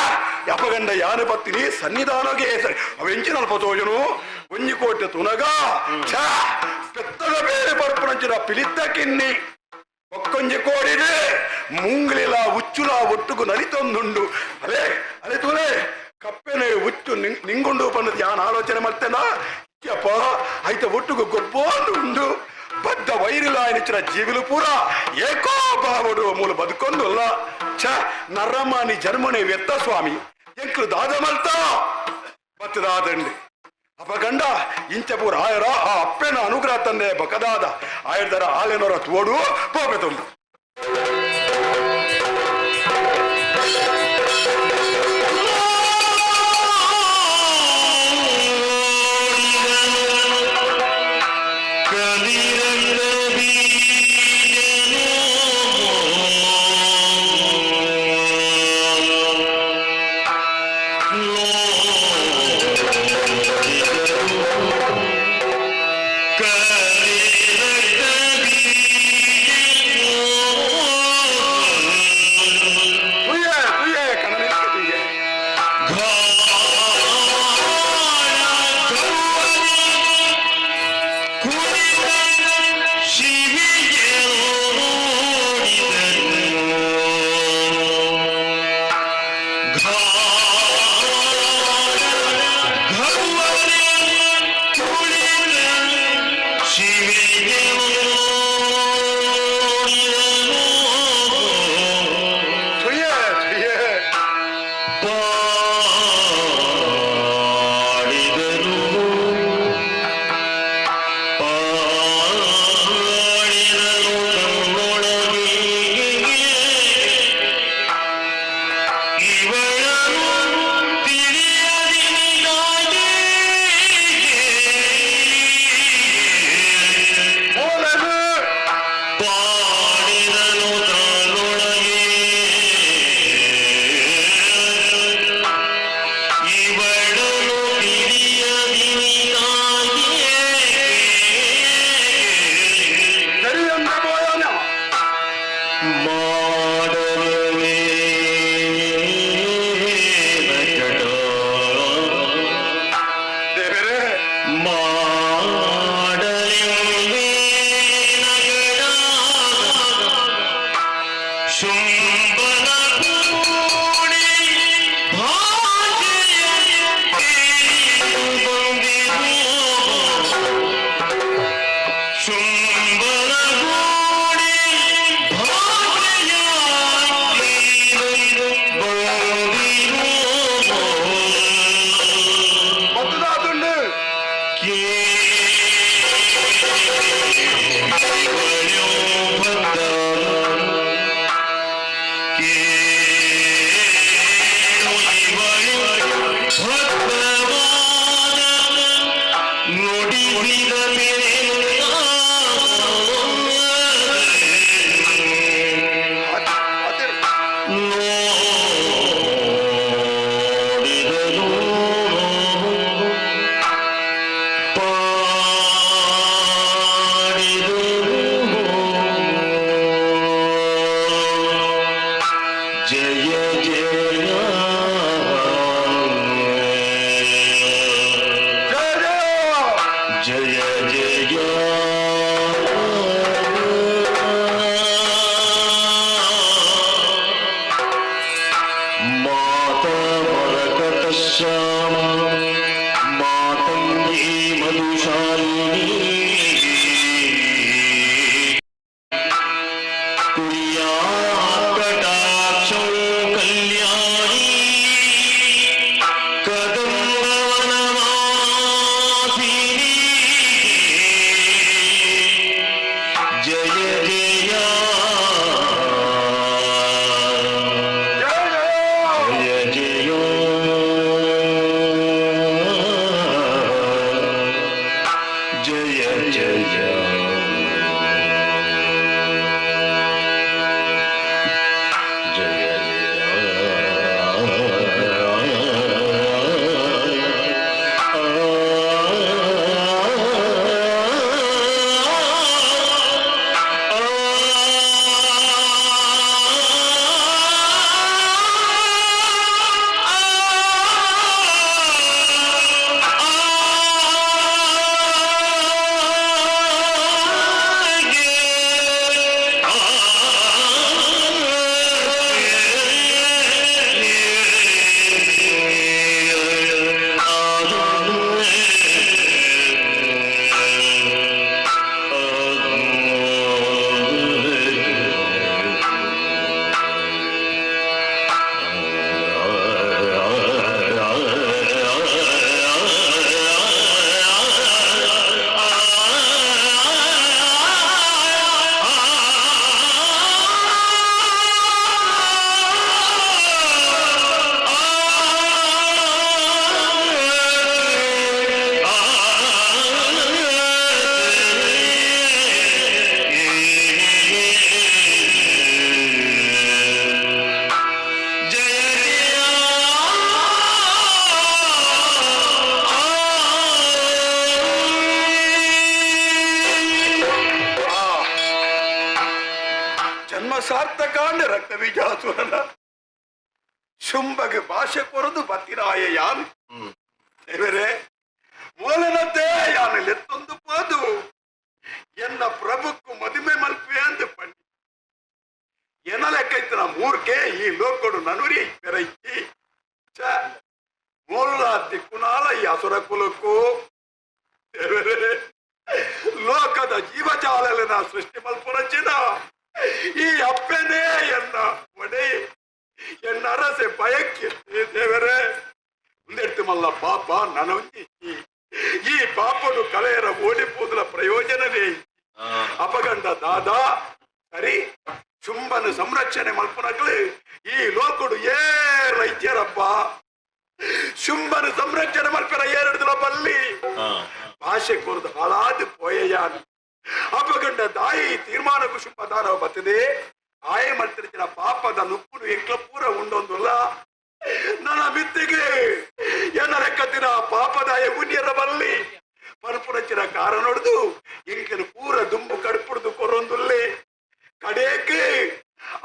ಯಪಗಂಡ ಯಾನು ಪತ್ತಿನಿ ಸನ್ನಿಧಾನಗೆ ಅವೆಂಚಿನ ತೋಜನು ಒಂಜಿ ಕೋಟೆ ತುನಗ ಛಾ ಪೆತ್ತದ ಬೇರೆ ಪರ್ಪುನಂಚಿನ ಪಿಲಿತ್ತ ಕಿನ್ನಿ ಒಕ್ಕೊಂಜಿ ಕೋಡಿದೆ ಮುಂಗ್ಲಿಲ ಉಚ್ಚುಲ ಒಟ್ಟುಗು ನಲಿತೊಂದುಂಡು ಅಲೆ ಅಲೆ ತೂಲೆ ಕಪ್ಪೆನೆ ಉಚ್ಚು ನಿಂಗುಂಡು ಪನ್ನದು ಯಾನ್ ಆಲೋಚನೆ ಮಾಡ್ತೇನ ಯಪ್ಪ ಐತ ಒಟ್ಟುಗು ಗೊಬ್ಬೋಂದು ಉಂಡು ಬದ್ಧ ವೈರಿಲ ನಿಚ್ಚಿನ ಜೀವಿಲು ಪೂರ ಏಕೋ ಬಾವಡು ಮೂಲ ಬದುಕೊಂದುಲ್ಲ ಛ ನರಮಾನಿ ಜನ್ಮನೆ ವ್ಯತ್ತ ಸ್ವಾಮಿ ಎಂಕ್ಲು ದಾದ ಮಲ್ತ ಬತ್ತದಾದಂಡಿ ಅಪಗಂಡ ಇಂಚಪೂರ ಆಯರ ಆ ಅಪ್ಪೆನ ಅನುಗ್ರಹ ತಂದೆ ಬಕದಾದ ಆಯರ್ದರ ಆಲೆನೊರ ತೋಡು ಪೋಪೆ ತುಂಡು. ತುಯ್ಯೆ ತುಯ್ಯೆ ಕಣ್ಣನಿಕ್ಕೆ ತುಯ್ಯೆ. ತುಯ್ಯೆ ತುಯ್ಯೆ. ಪಾಡಿದರು ಪಾಡಿದರು ತನ್ನೊಳಗೆ ಇವಳನು ತಿಳಿಯದಿನಾಗಿ ಓಲದು ಪಾಡಿದನು ತಾನೊಳಗೆ ಇವಳನು ತಿಳಿಯದಿನಾಗಿ ಸರಿಯಂದ ಬೋಯನ ಮಾಡಲವೇ ನಕಟ ದೇವರೇ ಮಾಡಲೆಂಬೇ ನಗಡ ಶುಂಭನ ಕೂಡಿ ಭಾಷೆಯ ಬಂದಿರು ಶುಂಭನ ಕೂಡಿ ಭಾಷೆಯ ಬಂದಿರು ಬತ್ತದಾದುಂಡು. ಜನ್ಮ ಸಾರ್ಥಕಾಂಡ ರಕ್ತ ಬೀಜಾಸುರನ ಶುಂಭಗೆ ಭಾಷೆ ಕೊರದು ಬತ್ತಿರಾಯ ಯಾನ್ ದೇವರೇ ಮೂಲನತೆ ಯಾನು ಲೆತ್ತೊಂದು ಪೋದು ಎನ್ನ ಪ್ರಭುಕ್ಕು ಮದುವೆ ಮಲ್ಪೆ ಅಂದ ಪಂಡಿ ಎನ್ನ ಲೆಕ್ಕೈತನ ಮೂರ್ಕೆ ಈ ಲೋಕಡು ನನುರಿ ಪೆರೈಕಿ ಛ ಮೂಲ ದಿಕ್ಕುನಾಲ ಈ ಅಸುರ ಕುಲಕ್ಕೂ ದೇವರೇ ಲೋಕದ ಜೀವಜಾಲನ ಸೃಷ್ಟಿ ಮಲ್ಪುನಂಚಿನ ಈ ಅಪ್ಪನೇ ಎನ್ನ ಒಡೆ ಎನ್ನ ಅರಸೆ ಬಯಕ್ಕೆ ದೇವರೇ ಮುಂದೆಡ್ತು ಮಲ್ಲ ಪಾಪ ನನೊಂಜಿ ಈ ಪಾಪನು ಕಲೆಯರ ಓಡಿಪೋದಲ ಪ್ರಯೋಜನವೇ ಅಪಗಂಡ ದಾದಾ ಸರಿ ಶುಂಭನ ಸಂರಕ್ಷಣೆ ಮಲ್ಪನಕ್ಲು ಈ ಲೋಕಡು ಏರ ಇಜ್ಜರಪ್ಪ ಶುಂಭನ ಸಂರಕ್ಷಣೆ ಮಲ್ಪರ ಏರಡ್ದಲ ಬಲ್ಲಿ ಭಾಷೆ ಕೊರದು ಹಾಳಾದ ಪೋಯೆಯಾನು ಅಪಗಂಡ ದಾಯಿ ತೀರ್ಮಾನಕ್ಕೂ ಶುಂಭ ದಾನವ ಬತ್ತದೆ ಆಯೆ ಮಲ್ತಿರ್ತಿನ ಪಾಪದ ನುಪ್ಪುನು ಎಂಕ್ಲ ಪೂರ ಉಂಡೊಂದುಲ್ಲ ನನ್ನ ಮಿತ್ತಿಗೆ ಎನ್ನ ಲೆಕ್ಕತ್ತಿನ ಪಾಪದಾಯ ಉನ್ಯರ ಬಲ್ಲಿ ಪರಪುರಚಿನ ಕಾರ ನೋಡುದು ಎಂಕನು ಪೂರ ದುಂಬು ಕಡ್ಪುಡ್ದು ಕೊರೊಂದುಲ್ಲೆ ಕಡೇಕೆ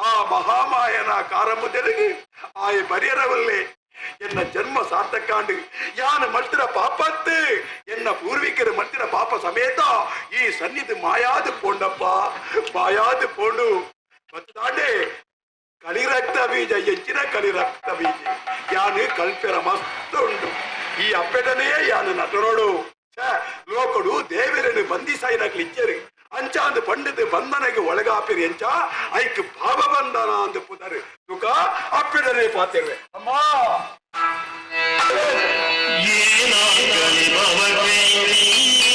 ಆ ಮಹಾಮಾಯನ ಕಾರ ಮುದ್ದೆಲಗಿ ಆಯ ಬರಿಯರವಲ್ಲೆ ಎನ್ನ ಜನ್ಮ ಸಾರ್ಥಕಾಂಡು ಯಾನ ಮಲ್ತಿರ ಪಾಪತ್ತು ಎನ್ನ ಪೂರ್ವಿಕರು ಮಲ್ತಿರ ಪಾಪ ಸಮೇತ ಈ ಸನ್ನಿಧಿ ಮಾಯಾದು ಪೋಂಡಪ್ಪ ಮಾಯಾದು ಪೋಂಡು ಮತ್ತು ದಾಂಡೆ ಕಲಿರಕ್ತ ಬೀಜ ಹೆಚ್ಚಿನ ಕಲಿರಕ್ತ ಬೀಜ ಯಾನು ಕಲ್ಪೆರ ಮಸ್ತ್ ಉಂಟು ಈ ಅಪ್ಪೆಟನೇ ಯಾನು ನಟನೋಡು ಲೋಕಡು ದೇವರನ್ನು ಬಂಧಿಸಾಯಿನಕ್ಲು ಇಚ್ಚರು ಅಂಚಾಂದು ಪಂಡಿತ ಬಂಧನಗೆ ಒಳಗಾಪಿರಿ ಎಂಚ ಐಕ್ ಭಾವ ಬಂಧನ ಅಂದು ಪುದರು ತುಕ ಅಪ್ಪೆಟನೇ ಪಾತಿರುವೆ ಅಮ್ಮ ಏನಾಗಲಿ ಭವಕ್ಕೆ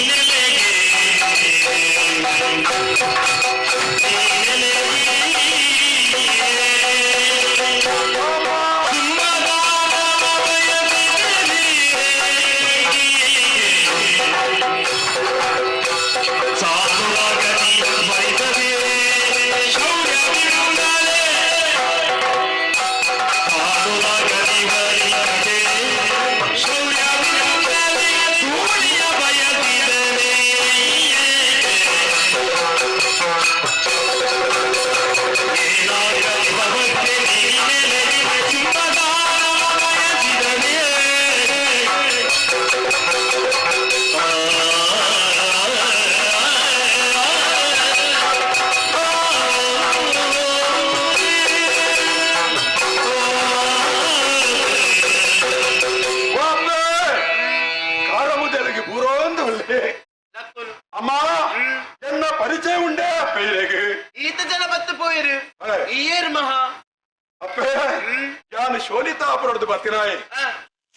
ನೆಲೆಗೆ ಅಮ್ಮ ಎನ್ನ ಪರಿಚಯ ಉಂಡೆ ಅಪ್ಪೆಗೆ ಈತ ಜನ ಬತ್ತು ಪೋಯಿರು ಏರು ಮಹಾ ಅಪ್ಪೆ ಯಾನು ಶೋಲಿತಾಪುರದ್ದು ಬತ್ತಿನಾಯಿ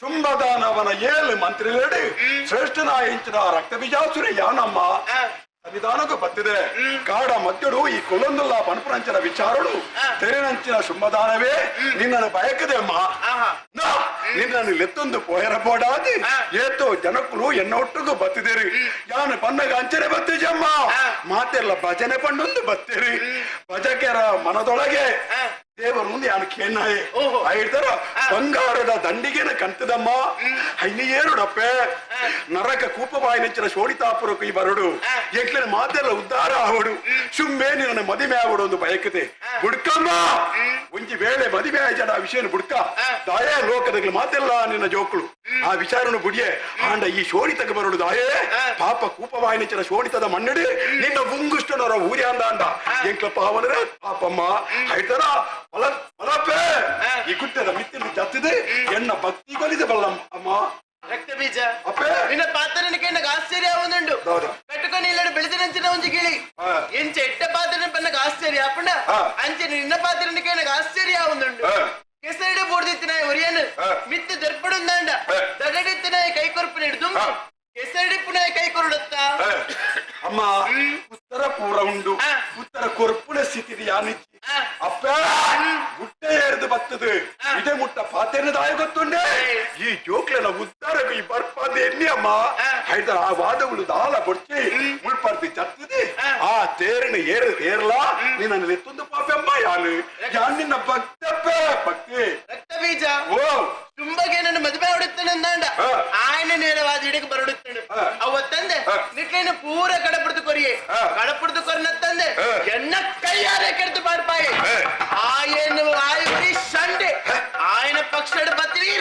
ಶುಂಭದಾನವನ ಏಳು ಮಂತ್ರಿಲೇಡಿ ಶ್ರೇಷ್ಠನಾಯಿಂಚಿನ ರಕ್ತ ಬೀಜಾಸುರಿ ಯಾನಮ್ಮ ಸನ್ನಿಧಾನಕ್ಕೂ ಬತ್ತಿದೆ ಕಾಡ ಮಧ್ಯಡು ಈ ಕುಲೊಂದುಲ್ಲ ಪಣಪುರಂಚಿನ ವಿಚಾರಡು ತೆರೆನಂಚಿನ ಶುಂಭದಾನವೇ ನಿನ್ನನ್ನು ಬಯಕದೆ ಅಮ್ಮ ನಿನ್ನನ್ನು ಲೆತ್ತೊಂದು ಪೋಯರಬೋಡಾದಿ ಏತೋ ಜನಕ್ಕಳು ಎನ್ನೊಟ್ಟಿಗೂ ಬತ್ತಿದೇರಿ ಯಾನು ಬನ್ನಗ ಅಂಚನೆ ಬತ್ತಿಜಮ್ಮ ಮಾತೆಲ್ಲ ಭಜನೆ ಪಂಡೊಂದು ಬತ್ತೀರಿ ಭಜಕೆರ ಮನದೊಳಗೆ ದೇವರು ಮುಂದೆ ಯಾನು ಕೇನಾಯೆ ಹೇಳ್ತಾರ ಬಂಗಾರದ ದಂಡಿಗೆನ ಕಂತದಮ್ಮ ಹೈನಿ ಏರುಡಪ್ಪೆ ನರಕ ಕೂಪಬಾಯಿನಂಚಿನ ಶೋಣಿತಾಪುರಕ್ಕೂ ಈ ಬರಡು ಎಂಕ್ಲಿನ ಮಾತೆಲ್ಲ ಉದ್ಧಾರ ಆವಡು ಸುಮ್ಮನೆ ನಿನ್ನ ಮದುವೆ ಆವಡು ಒಂದು ಬಯಕತೆ ಬುಡ್ಕಮ್ಮ ಒಂಜಿ ವೇಳೆ ಮದುವೆ ಆಯ್ಜಡ ಆ ವಿಷಯನ ಬುಡ್ಕ ದಾಯೇ ಲೋಕದ ಮಾತೆಲ್ಲ ನಿನ್ನ ಜೋಕುಳು ಆ ವಿಚಾರನು ಬುಡಿಯೆ ಆಂಡ ಈ ಶೋಣಿತಕ್ಕೆ ಬರಡು ದಾಯೇ ಪಾಪ ಕೂಪವಾಯಿನಂಚಿನ ಶೋಣಿತದ ಮಣ್ಣಡಿ ನಿನ್ನ ಉಂಗುಷ್ಟನವರ ಊರಿ ಅಂದ ಅಂಡ ಎಂಕ್ಲ ಪಾವನರೇ ಪಾಪಮ್ಮ ಹೇಳ್ತಾರ ಫಲಪೇ ಈ ಗುಡ್ಡದ ಮಿತ್ತಿನ ಚತ್ತಿದೆ ಎನ್ನ ಭಕ್ತಿ ಕೊಲಿದೆ ಬಲ್ಲಮ್ಮ ಅಮ್ಮ ರಕ್ತ ಬೀಜ ಅಪ್ಪೆ ನಿನ್ನ ಪಾತ್ರನಿಗೆ ನನಗೆ ಆಶ್ಚರ್ಯ ಆವೊಂದುಂಡು ಕಟ್ಟುకొని ಇಲ್ಲಡೆ ಬೆಳೆದಿನಂಚಿನ ಒಂಜಿ ಗಿಳಿ ಎಂಚ ಎಟ್ಟ ಪಾತ್ರನ ಪನ್ನಗ ಆಶ್ಚರ್ಯ ಅಪ್ಪಣ ಅಂಚೆ ನಿನ್ನ ಪಾತ್ರನಿಗೆ ನನಗೆ ಆಶ್ಚರ್ಯ ಆವೊಂದುಂಡು ಕೆಸರಡೆ ಬೋರ್ದಿತ್ತಿನ ಒರಿಯನು ಮಿತ್ತು ದರ್ಪಡುಂದಾಂಡ ದಗಡಿತ್ತಿನ ಕೈ ಕೊರಪು ಹಿಡಿದು ಕೆಸರಡಿಪ್ಪುನ ಕೈ ಕೊರಡುತ್ತಾ ಅಮ್ಮ ಉತ್ತರ ಪೂರ ಉಂಡು ಉತ್ತರ ಕೊರ್ಪುನ ಸ್ಥಿತಿ ಯಾನಿಚ್ಚಿ ಅಪ್ಪ ಗುಡ್ಡೆ ಏರ್ದು ಬತ್ತದು ಇದೇ ಮುಟ್ಟ ಪಾತೆನ ದಾಯ ಗೊತ್ತುಂಡೆ ಈ ಜೋಕ್ಲೆನ ಉದ್ದಾರకు ಈ ಬರ್ಪಾದ ಎನ್ನಿ ಅಮ್ಮ ಹೈದರ ಆ ವಾದಗಳು ದಾಲ ಬೊಡ್ಚಿ ಮುಳ್ಪರ್ತಿ ಚತ್ತಿದೆ ಆ ತೇರನ ಏರ್ ಏರ್ಲಾ ನಿನ್ನ ಎತ್ತೊಂದು ಪಾಪೆಮ್ಮ ಯಾನು ಯಾನ್ ನಿನ್ನ ಭಕ್ತಪ್ಪೆ ಭಕ್ತಿ ರಕ್ತ ಬೀಜ ಓ ತುಂಬಗೆ ನನ್ನ ಮದುವೆ ಹೊಡುತ್ತಾನಂದಾಂಡ ಆಯನ ನೇರವಾದ ಇಡಕ್ಕೆ ಬರಡುತ್ತಾನೆ ಅವತ್ತ ಅತ್ತಂದೆ ನಿಕ್ಲೇನು ಪೂರ ಕಡಪಿಡ್ದು ಕೊರಿಯೆ ಕಡಪಿಡ್ದು ಕೊರಿನತ್ತಂದೆ ಎನ್ನ ಕೈಯಾರೆ ಕೆಡ್ದು ಪಾಡ್ಪಾಯಿ ಆಯನು ಆಯುರಿ ಸಂಡೆ ಆಯನ ಪಕ್ಷದ ಬತ್ತಿರಿ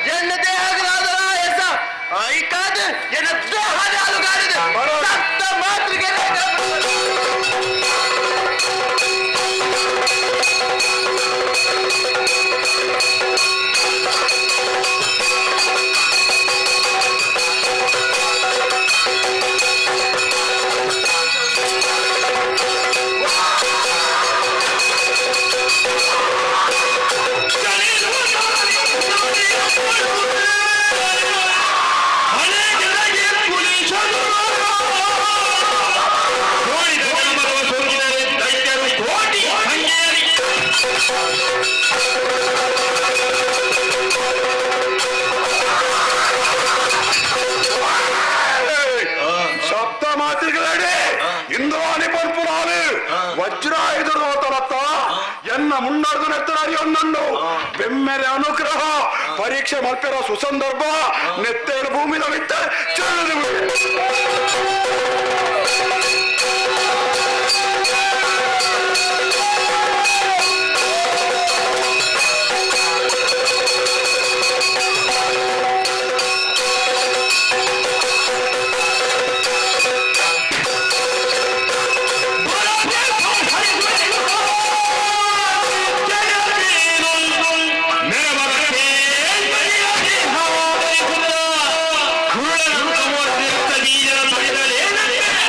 ಎನ್ನ ದೇಹಗಳಾದರ ಎಸ ಐಕಾದ ಎನ್ನ ದೇಹದ ಅಲುಗಾಡಿದೆ ಸತ್ತ ಮಾತ್ರಿಗೆ. ಸಪ್ತ ಮಾತೃಗಳಡೆ ಇಂದ್ರಾಣಿ ಪನ್ಪುನಾನು ವಜ್ರಾಯುಧರೋತರತ್ತ ಎನ್ನ ಮುಂಡರ್ದು ನೆತ್ತರ ಅರಿಯೊನ್ನನ್ನು ಬೆಮ್ಮೆರೆ ಅನುಗ್ರಹ ಪರೀಕ್ಷೆ ಮಲ್ಪೆರ ಸುಸಂದರ್ಭ ನೆತ್ತೇರು ಭೂಮಿದ ಮಿತ್ತ ಚೆಲ್ಲದು.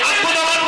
ಅದ್ಭುತವಾದ.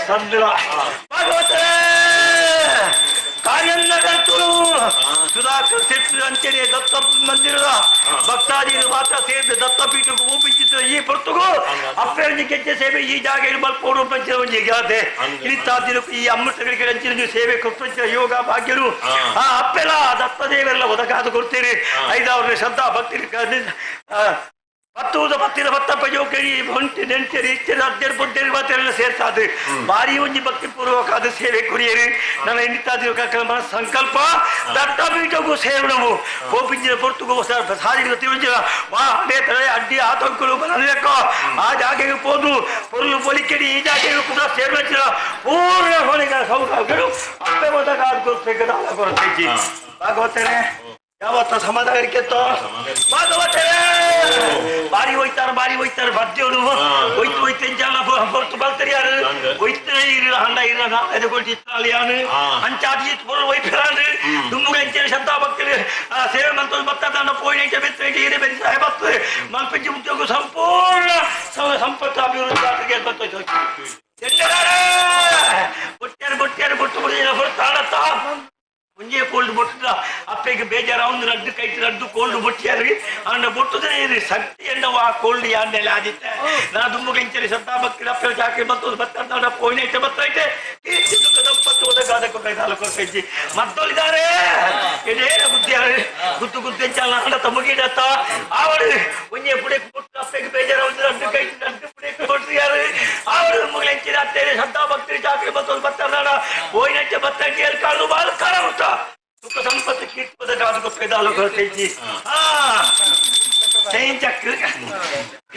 ಸಂದ್ರ ಭಾಗವತರೇ ಕಾರ್ಯನ್ನಗಂತೂ ಸುಧಾಕರ್ ಶೆಟ್ಟಿ ಅಂಚನೆ ದತ್ತ ಮಂದಿರದ ಭಕ್ತಾದಿಗಳು ಮಾತ್ರ ಸೇರಿದ ದತ್ತಪೀಠಕ್ಕೂ ಊಪಿಂಚಿದ ಈ ಪೊರ್ತುಗು ಅಪ್ಪೆರಜಿ ಕೆಚ್ಚ ಸೇವೆ ಈ ಜಾಗ ಮಲ್ಪೋಡು ಪಂಚಿನ ಒಂಜಿ ಗಾದೆ ಇಳಿತಾದಿರು ಈ ಅಮೃತಗಳಿಗೆ ಅಂಚಿನ ಸೇವೆ ಕೊಟ್ಟಂಚಿನ ಯೋಗ ಭಾಗ್ಯರು ಆ ಅಪ್ಪೆಲ ದತ್ತದೇವರೆಲ್ಲ ಒದಗಾದು ಕೊಡ್ತೀರಿ. ಐದಾರು ಶ್ರದ್ಧಾ ಭಕ್ತಿ ಪತ್ತೂದ ಪತ್ತಿನ ಪತ್ತಪ್ಪ ಜೋಕರಿ ಹೊಂಟಿ ನೆಂಟರಿ ಇಚ್ಚರಿ ಅಡ್ಡರು ಬೊಡ್ಡರು ಮಾತೆಲ್ಲ ಸೇರ್ಸಾದು ಭಾರಿ ಒಂಜಿ ಭಕ್ತಿ ಪೂರ್ವಕ ಅದು ಸೇವೆ ಕುರಿಯರು. ನನ್ನ ಎಣ್ಣಿತಾದಿರು ಮನಸ್ಸು ಸಂಕಲ್ಪ ದಟ್ಟ ಬೀಟಗೂ ಸೇವನವು ಕೋಪಿಂಜಿನ ಪೊರ್ತುಗು ಸಾಧಿನ ತಿರುಂಜಿನ ವಾ ಅದೇ ತಲೆ ಅಡ್ಡಿ ಆತಂಕಲು ಬರಲೇಕ ಆ ಜಾಗೆಗೆ ಪೋದು ಪೊರ್ಲು ಪೊಲಿಕೆಡಿ ಈ ಜಾಗೆಗೆ ಕೂಡ ಸೇರ್ವಚ್ಚಿನ ಪೂರ್ಣ ಹೊಣೆಗ ಸೌಭಾಗ್ಯರು ಅಪ್ಪೆ ಮೊದಗಾದ ಕೊರತೆ ಕೊರತೆ ಭಾಗವತರೇ ಯಾವತ್ತ ಸಮಾಧಾನಕ್ಕೆತ್ತೋ ಭಾಗವತರೇ ಬಾರಿ ಹೋಯ್ತಾರ ಬಾರಿ ಹೋಯ್ತಾರ ಬದ್ಯೋರು ಹೋಯ್ತು ಹೋಯ್ತು ಎಂಚಾಲ ಹೊರತು ಬಲ್ತರಿ ಯಾರು ಹೋಯ್ತರೆ ಇರ ಹಂಡ ಇರ ಎದುಕೊಳ್ತಿ ಯಾನು ಅಂಚಾದಿ ಪೊರ್ಲು ಹೋಯ್ಪಿರಾಂಡು ದುಮ್ಮುಗ ಅಂಚೆ ಶಬ್ದ ಭಕ್ತರು ಸೇವೆ ಮಂತದ್ದು ಬತ್ತ ಪೋಯಿನ ಬೆತ್ತರಿಗೆ ಹಿರೇ ಬೆರಿ ಸಾಹೇಬತ್ತು ಮಲ್ಪಂಚಿ ಉದ್ಯೋಗ ಸಂಪೂರ್ಣ ಸಂಪತ್ತು ಅಭಿವೃದ್ಧಿ ಆತಗೆ ಬತ್ತು ಬೊಟ್ಟ್ಯಾರು ಬೊಟ್ಟ್ಯಾರು ಬೊಟ್ಟು ಬೊಟ್ಟು ಹೊರತಾಡತ್ತಾ ಮುಂಜೆ ಕೋಲ್ಡ್ ಬೊಟ್ಟದ ಅಪ್ಪೆಗೆ ಬೇಜಾರ ಒಂದು ರಡ್ಡು ಕೈಟ್ ರಡ್ಡು ಕೋಲ್ಡ್ ಬೊಟ್ಟಿಯಾರಿ ಅಂಡ ಬೊಟ್ಟುದೇ ಶಕ್ತಿ ಎಂಡವ ಆ ಕೋಲ್ಡ್ ಯಾನ್ನೆಲ್ಲ ಆದಿತ್ತೆ ನಾ ದುಮ್ಮು ಕಂಚರಿ ಸತ್ತಾ ಭಕ್ತಿ ಅಪ್ಪೆ ಚಾಕರಿ ಬತ್ತು ಬತ್ತ ಪೋಯಿನ ಐತೆ ಬತ್ತೈತೆ ಕೀರ್ತಿ ದುಃಖ ದಂಪತ್ತು ಒದಗಾದ ಕೊಟ್ಟ ಕೊಟ್ಟೈತಿ ಮತ್ತೊಳಿದಾರೆ ಎಡೇನ ಬುದ್ಧಿಯಾರು ಗುತ್ತು ಗುತ್ತು ಎಂಚಾಲ ಅಂಡ ತಮಗಿಡತ್ತ ಆವಡು ಒಂಜೆ ಪುಡೆ ಬೊಟ್ಟು ಅಪ್ಪೆಗೆ ಬೇಜಾರ ಒಂದು ರಡ್ಡು ಕೈಟ್ ರಡ್ಡು ಪುಡೆ ಬೊಟ್ಟಿಯಾರು ಆವಡು ಮುಗಲೆಂಚಿನ ಅತ್ತೇನೆ ಸತ್ತಾ ಭಕ್ತಿ ಚಾಕರಿ ಬತ್ತು ಬತ್ತ ಪೋಯಿನೈತೆ ಬತ್ತೈತೆ ಕಾಲು ಬಾಲ್ ಕಾರ ಹುಟ್ಟ ಸುಖ ಸಂಪತ್ತು ಕೀರ್ತಿ ಕಾದು ಕೊಪ್ಪೆದಾಲು ಕೊರತೈತಿ ಆ ಚೈಂಚಕ್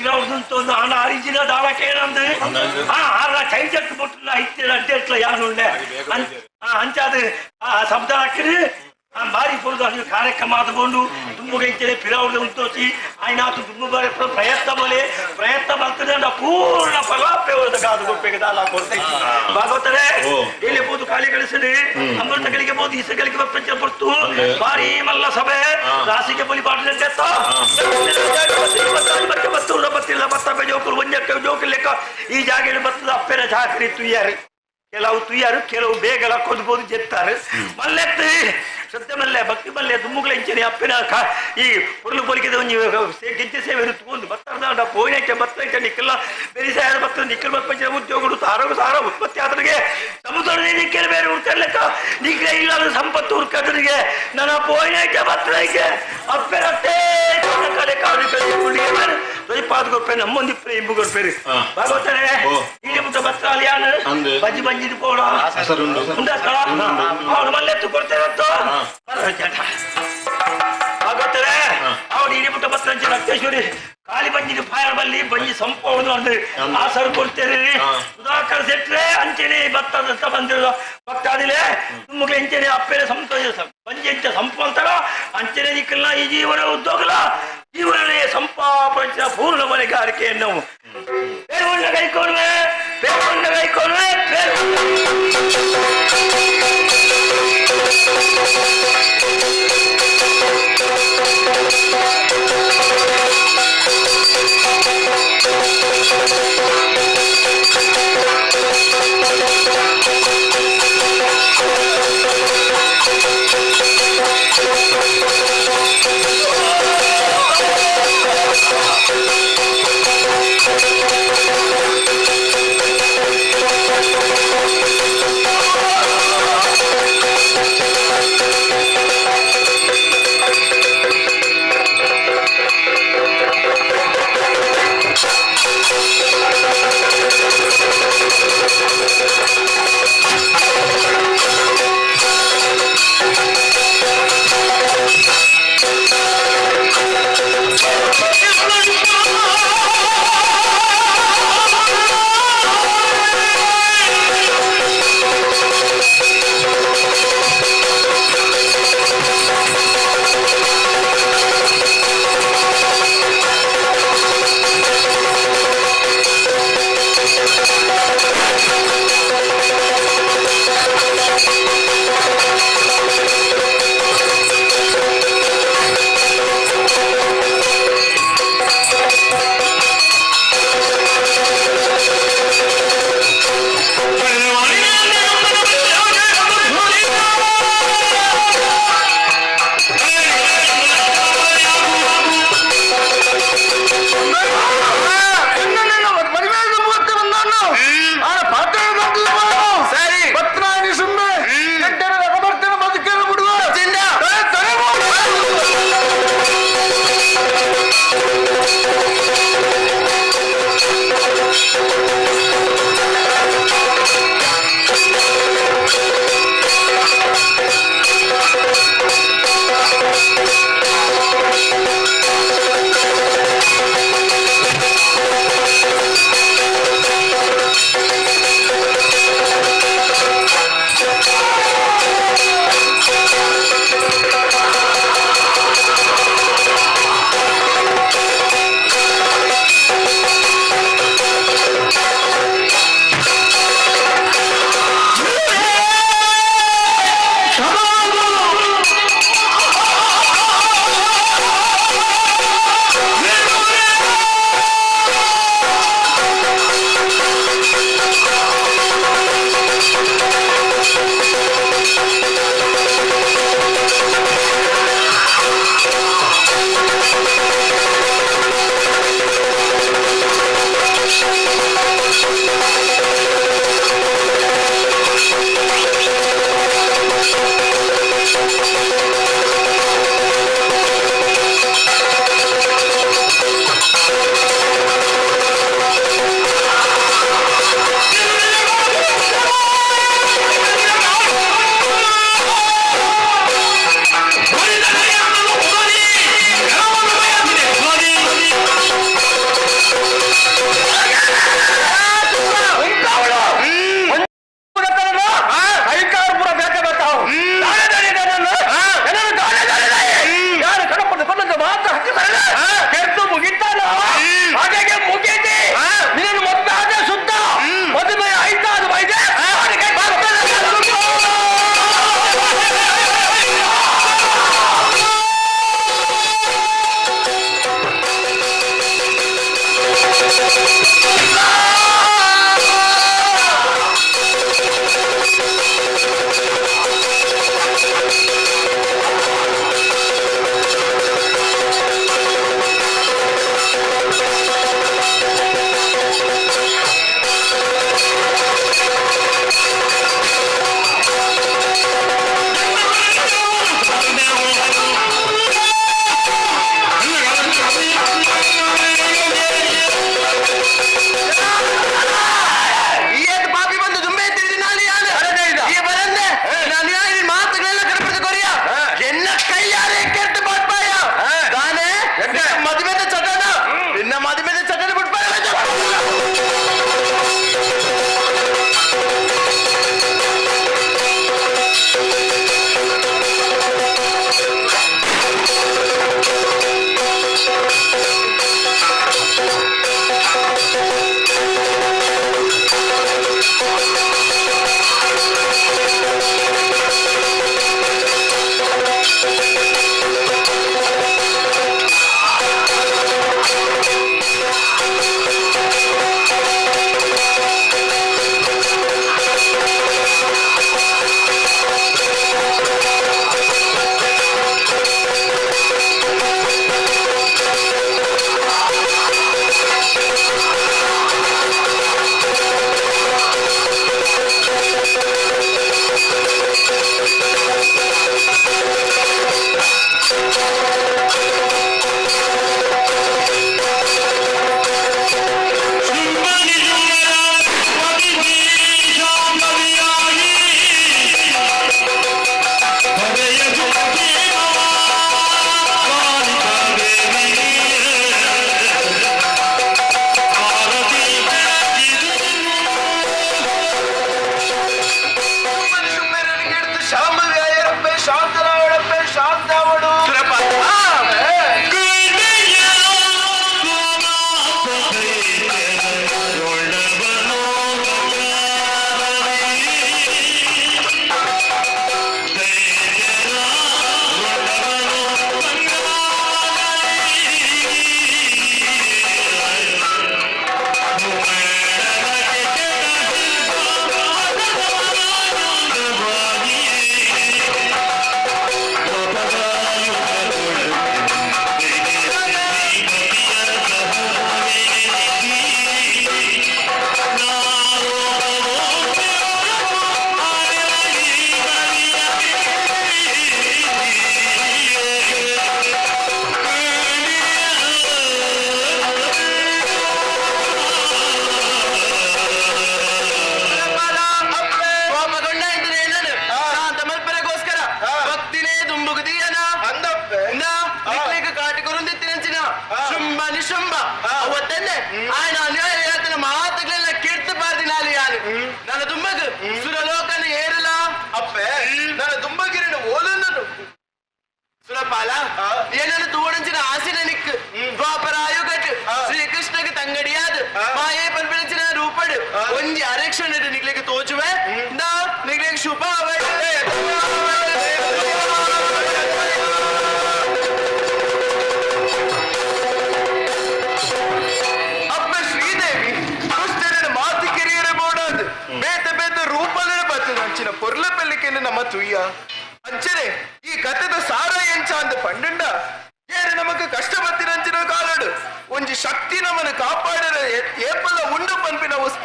ಇರೌದಂತೊಂದು ಹಣ ಅರಿಜಿನ ದಾಳಕೇನಂದು ಆ ಆರ ಚೈಂಚಕ್ ಬೊಟ್ಟು ಇತ್ತಿನ ಅಡ್ಡೆಟ್ಲ ಯಾನುಂಡೆ ಅಂಚಾದ ಆ ಶಬ್ದ ಹಾಕಿರಿ ಆ ಬಾರಿ ಪೊರ್ದು ಅದು ಕಾರ್ಯಕ್ರಮ ಆದುಕೊಂಡು ತುಂಬುಗಂಚನೆ ಪಿರೌರ್ದು ಉಂಟೋಸಿ ಆಯ್ನಾತು ತುಂಬು ಬಾರಿ ಪ್ರಯತ್ನ ಬಲೆ ಪ್ರಯತ್ನ ಬರ್ತದೆ ಅಂಡ ಪೂರ್ಣ ಫಲ ಪೇವರದ ಕಾದು ಕೊಪ್ಪೆಗೆ ದಾಲ ಕೊಡ್ತೈತಿ ಭಾಗವತರೇ ಎಲ್ಲಿ ಬೋದು ಖಾಲಿ ಕಳಿಸಲಿ ಅಮೃತಗಳಿಗೆ ಬೋದು ಇಸಗಳಿಗೆ ಬಪ್ಪಂಚ ಪೊರ್ತು ಬಾರಿ ಮಲ್ಲ ಸಭೆ ರಾಸಿಗೆ ಬಲಿ ಪಾಟಲ ಬತ್ತಿಲ್ಲ ಬತ್ತ ಜೋಕುಲು ಒಂಜಕ್ಕೆ ಜೋಕು ಲೆಕ್ಕ ಈ ಜಾಗೆಯಲ್ಲಿ ಬತ್ತದ ಅಪ್ಪೆನ ಚಾಕರಿ ತುಯ್ಯಾರು ಕೆಲವು ತುಯ್ಯಾರು ಕೆಲವು ಬೇಗ ಲಕ್ಕೋದು ಜೆತ್ತಾರೆ ಮಲ್ಲೆತ್ತು ಸತ್ಯ ಮಲ್ಲೆ ಭಕ್ತಿ ಮಲ್ಲೆ ದುಮ್ಮುಗಳ ಇಂಚನೆ ಅಪ್ಪಿನ ಈ ಪೊರ್ಲು ಪೊಲಿಕೆದ ಒಂಜಿ ಗೆಜ್ಜೆ ಸೇವೆ ತಗೊಂಡು ಬತ್ತಾರ್ದಾಂಡ ಪೋಯಿನೈತೆ ಬತ್ತೈತೆ ನಿಕ್ಕಲ್ಲ ಬೆರಿಸಾಯ ಬತ್ತ ನಿಕ್ಕಲ್ ಬಪ್ಪಂಚಿನ ಉದ್ಯೋಗಗಳು ಆರೋಗ್ಯ ಸಾರ ಉತ್ಪತ್ತಿ ಆತನಿಗೆ ಸಮುದ್ರ ನಿಕ್ಕಲ್ ಬೇರೆ ಹುಡ್ಕರ್ಲೆಕ್ಕ ನಿಕ್ಕಲೆ ಇಲ್ಲ ಸಂಪತ್ತು ಹುಡ್ಕತನಿಗೆ ನನ್ನ ಪೋಯಿನೈತೆ ಬತ್ತೈತೆ ಅಪ್ಪೆರಟ್ಟೆ ಕಡೆ ಕಾಡು ಕಡೆ ತೊಯ್ಪಾದ ಕೊಪ್ಪೆ ನಮ್ಮೊಂದಿ ಪ್ರೇಮ ಕೊಡ್ಪೇರು ಭಾಗವತರೇ ಇಲ್ಲಿ ಮುಟ್ಟ ಬತ್ತಾಲಿ ಯಾನು ಬಜ್ಜಿ ಬಂಜಿದು ಪೋಡ ಉಂಡಾ ಅವನು ಮಲ್ಲೆತ್ತು ಕೊಡ್ತೇವತ್ತು ಭಾಗವತರೇ ಅವನು ಇಡೀ ಮುಟ್ಟ ಬತ್ತಂಚಿ ರಕ್ತೇಶ್ವರಿ ಖಾಲಿ ಬಂಜಿನ ಫಾಯರ್ ಬಲ್ಲಿ ಬಂಜಿ ಸಂಪೂರ್ಣ ಅಂದ್ರೆ ಆ ಸರ್ ಕೊಡ್ತೇರಿ ಸುಧಾಕರ್ ಸೆಟ್ರೆ ಅಂಚೆನೆ ಭತ್ತದಂತ ಬಂದಿರೋ ಭಕ್ತಾದಿಲೆ ತುಮ್ಮಗೆ ಅಂಚೆನೆ ಅಪ್ಪೆನೆ ಸಂತೋಷ ಬಂಜಿ ಅಂಚೆ ಸಂಪಂತರ ಅಂಚೆನೆ ನಿಕ್ಕಲ್ಲ ಈ ಜೀವನ ಉದ್ಯೋಗಲ ಜೀವನನೇ ಸಂಪಾಪಂಚ ಪೂರ್ಣ ಮನೆಗಾರಿಕೆಯನ್ನು ಬೇರುಣ್ಣ ಕೈಕೊಳ್ವೆ ಬೇರುಣ್ಣ ಕೈಕೊಳ್ವೆ ಬೇರುಣ್ಣ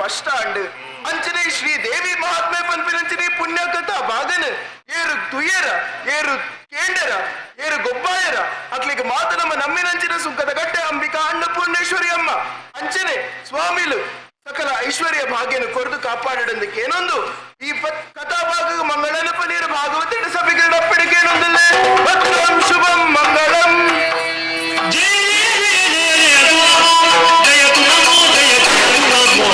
ಸ್ಪಷ್ಟ ಅಂಡು ಅಂಚನೆ ಶ್ರೀ ದೇವಿ ಮಹಾತ್ಮೆ ಪನ್ಪಿನಂಚನೆ ಪುಣ್ಯ ಕಥಾ ಭಾಗನ ಏರು ತುಯ್ಯರ ಏರು ಕೇಂಡರ ಏರು ಗೊಬ್ಬಾಯರ ಅಕ್ಲಿಗೆ ಮಾತ ನಮ್ಮ ನಮ್ಮಿನಂಚಿನ ಸುಖದ ಗಟ್ಟೆ ಅಂಬಿಕಾ ಅನ್ನಪೂರ್ಣೇಶ್ವರಿ ಅಮ್ಮ ಅಂಚನೆ ಸ್ವಾಮಿಲು ಸಕಲ ಐಶ್ವರ್ಯ ಭಾಗ್ಯನ ಕೊರದು ಕಾಪಾಡದಂದಕ್ಕೆ ಏನೊಂದು ಈ ಕಥಾಭಾಗ ಮಂಗಳನ ಪನೀರ ಭಾಗವತ ಸಭೆಗೆ ಅಪ್ಪಡಿಗೇನೊಂದಿಲ್ಲ ಭದ್ರಂ ಶುಭಂ ಮಂಗಳಂ. ಜಯತು ನಮೋ ಜಯತು ನಮೋ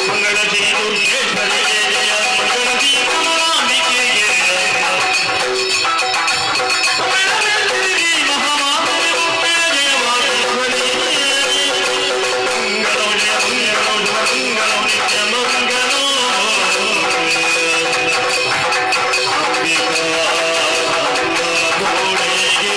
ಮಂಗಳ ಶ್ರೀ ದುರ್ಗೇಶ್ವರಿಗೆ ಜಯ, ಮಂಗಳ ಶ್ರೀ ಕಮಲಾಂಬಿಕೆಗೆ ಜಯ. ಮಂಗಳ ಮಂಗಳಂ ಜಯ ಮಂಗಳಂ ಮಂಗಳಂ ನಿತ್ಯ ಮಂಗಳಂ. ಅಂಬಿಕಾ ಗೋಡೆಗೆ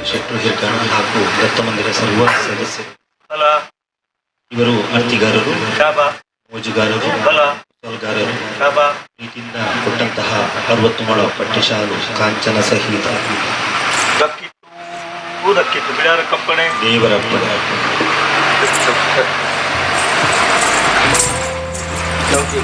ಶೆಟ್ರು ಹಿರ್ಕಣ ಹಾಗೂ ದತ್ತಮಂದಿರ ಸರ್ವ ಸದಸ್ಯರು. ಇವರು ಅರ್ತಿಗಾರರು, ಮೋಜುಗಾರರು, ಕುಸಲ್ಗಾರರು. ಪ್ರೀತಿಯಿಂದ ಕೊಟ್ಟಂತಹ 60 ಮೊಳ ಪಟ್ಟೆ ಶಾಲು ಕಾಂಚನ ಸಹಿತ ದಕ್ಕಿತ್ತು ದಕ್ಕಿತ್ತು ಬಿಡಾರ ಕಂಪಣೆ ದೇವರಪ್ಪಣೆ. ಚೌಕಿ.